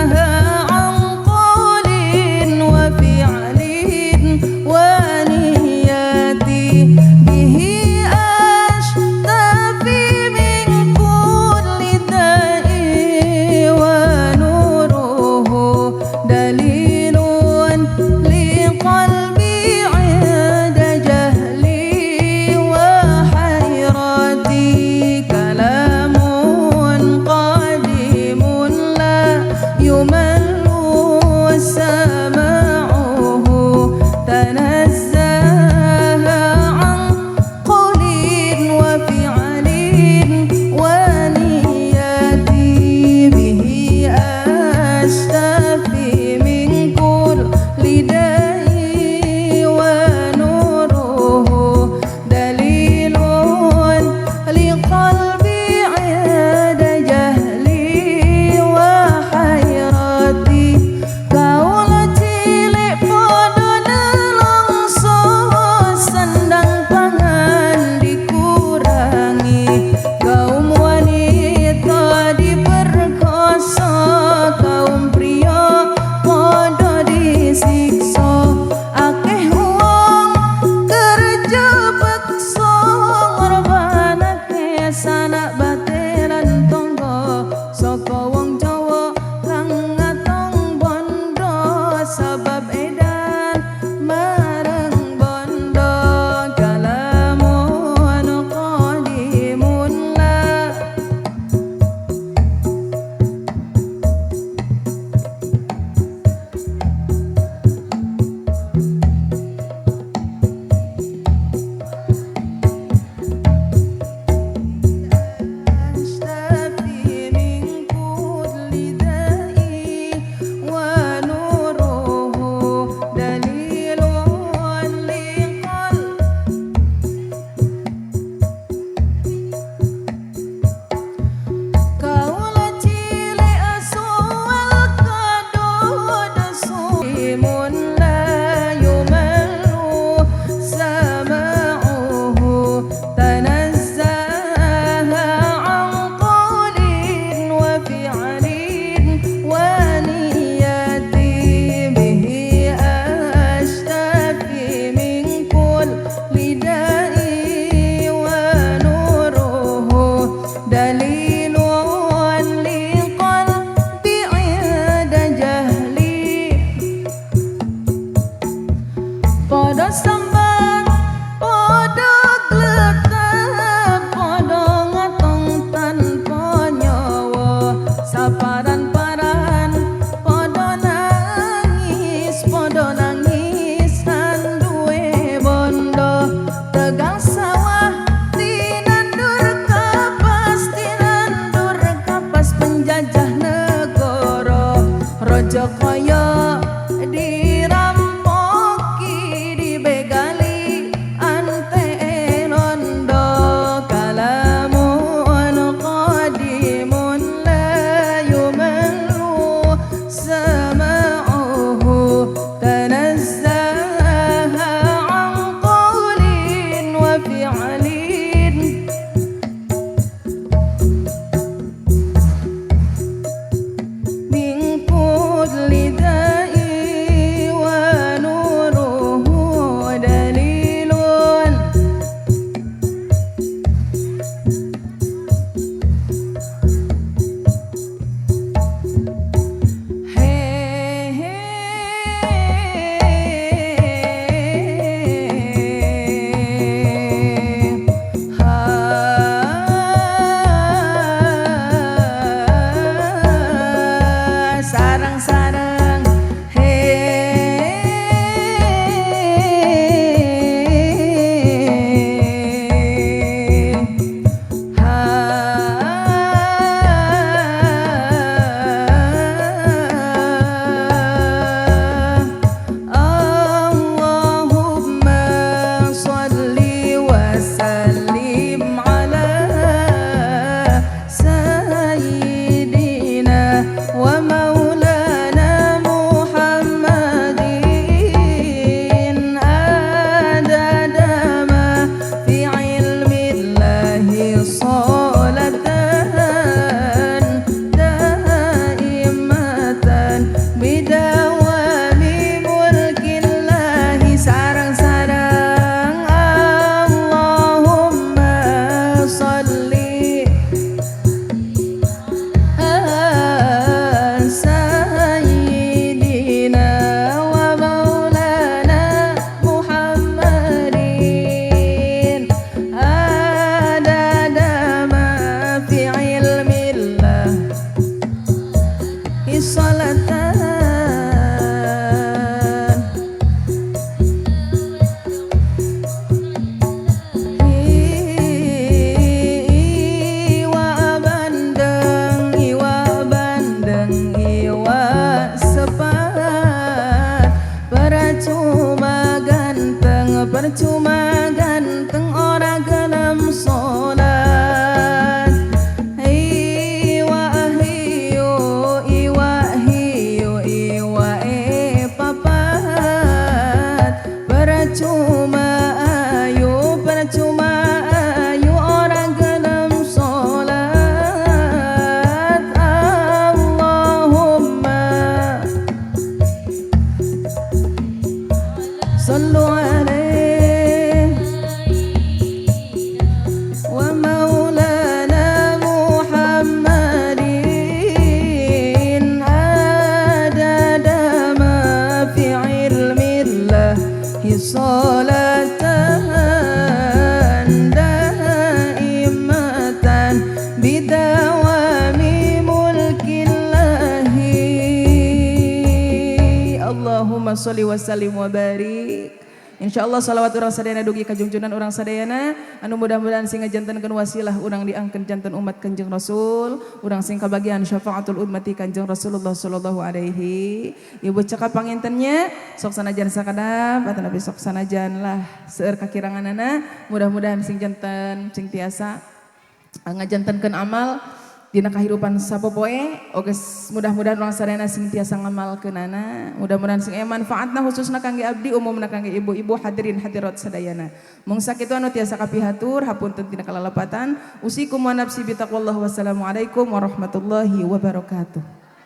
Salli sayyidina wa maulana Muhammadin adada ma fi ilmillah salatan. Iwa bandeng, iwa bandeng, iwa sepat, percuma ganteng, percuma ganteng, ora gelem salat. Iwa hiu, iwa hiu, iwa papat, percuma ayu, percuma ayu, ora gelem salat. Allahumma sallu alaihi wa maulana Muhammadin adada ma fi ilmillah salatan daimatan bidawami mulkillahi. Allahumma sholli wa sallim wa barik. Insyaallah salawat urang sadayana dugi ka junjunan urang sadayana anu mudah-mudahan sing ngajantenkeun wasilah urang diangkeun janten umat Kanjeng Rasul, urang sing kabagian syafaatul ummati Kanjeng Rasulullah sallallahu alaihi. Ibu cekap pangintennya, sok sanajan sakadap atanapi sok sanajan lah seueur kakiranganana, mudah-mudahan sing janten sing tiasa ngajantenkeun amal dina kahirupan sapopoe. Oke, mudah-mudahan urang sadayana sing tiasa ngamalkeunana, mudah-mudahan sing aya manfaatna, khususna kangge abdi, umumna kangge ibu-ibu hadirin hadirat sadayana. Mung sakitu anu tiasa kapihatur, hapunten tina kalalapatan. Usikum wa nafsi bitaqwallah. Wassalamualaikum warahmatullahi wabarakatuh.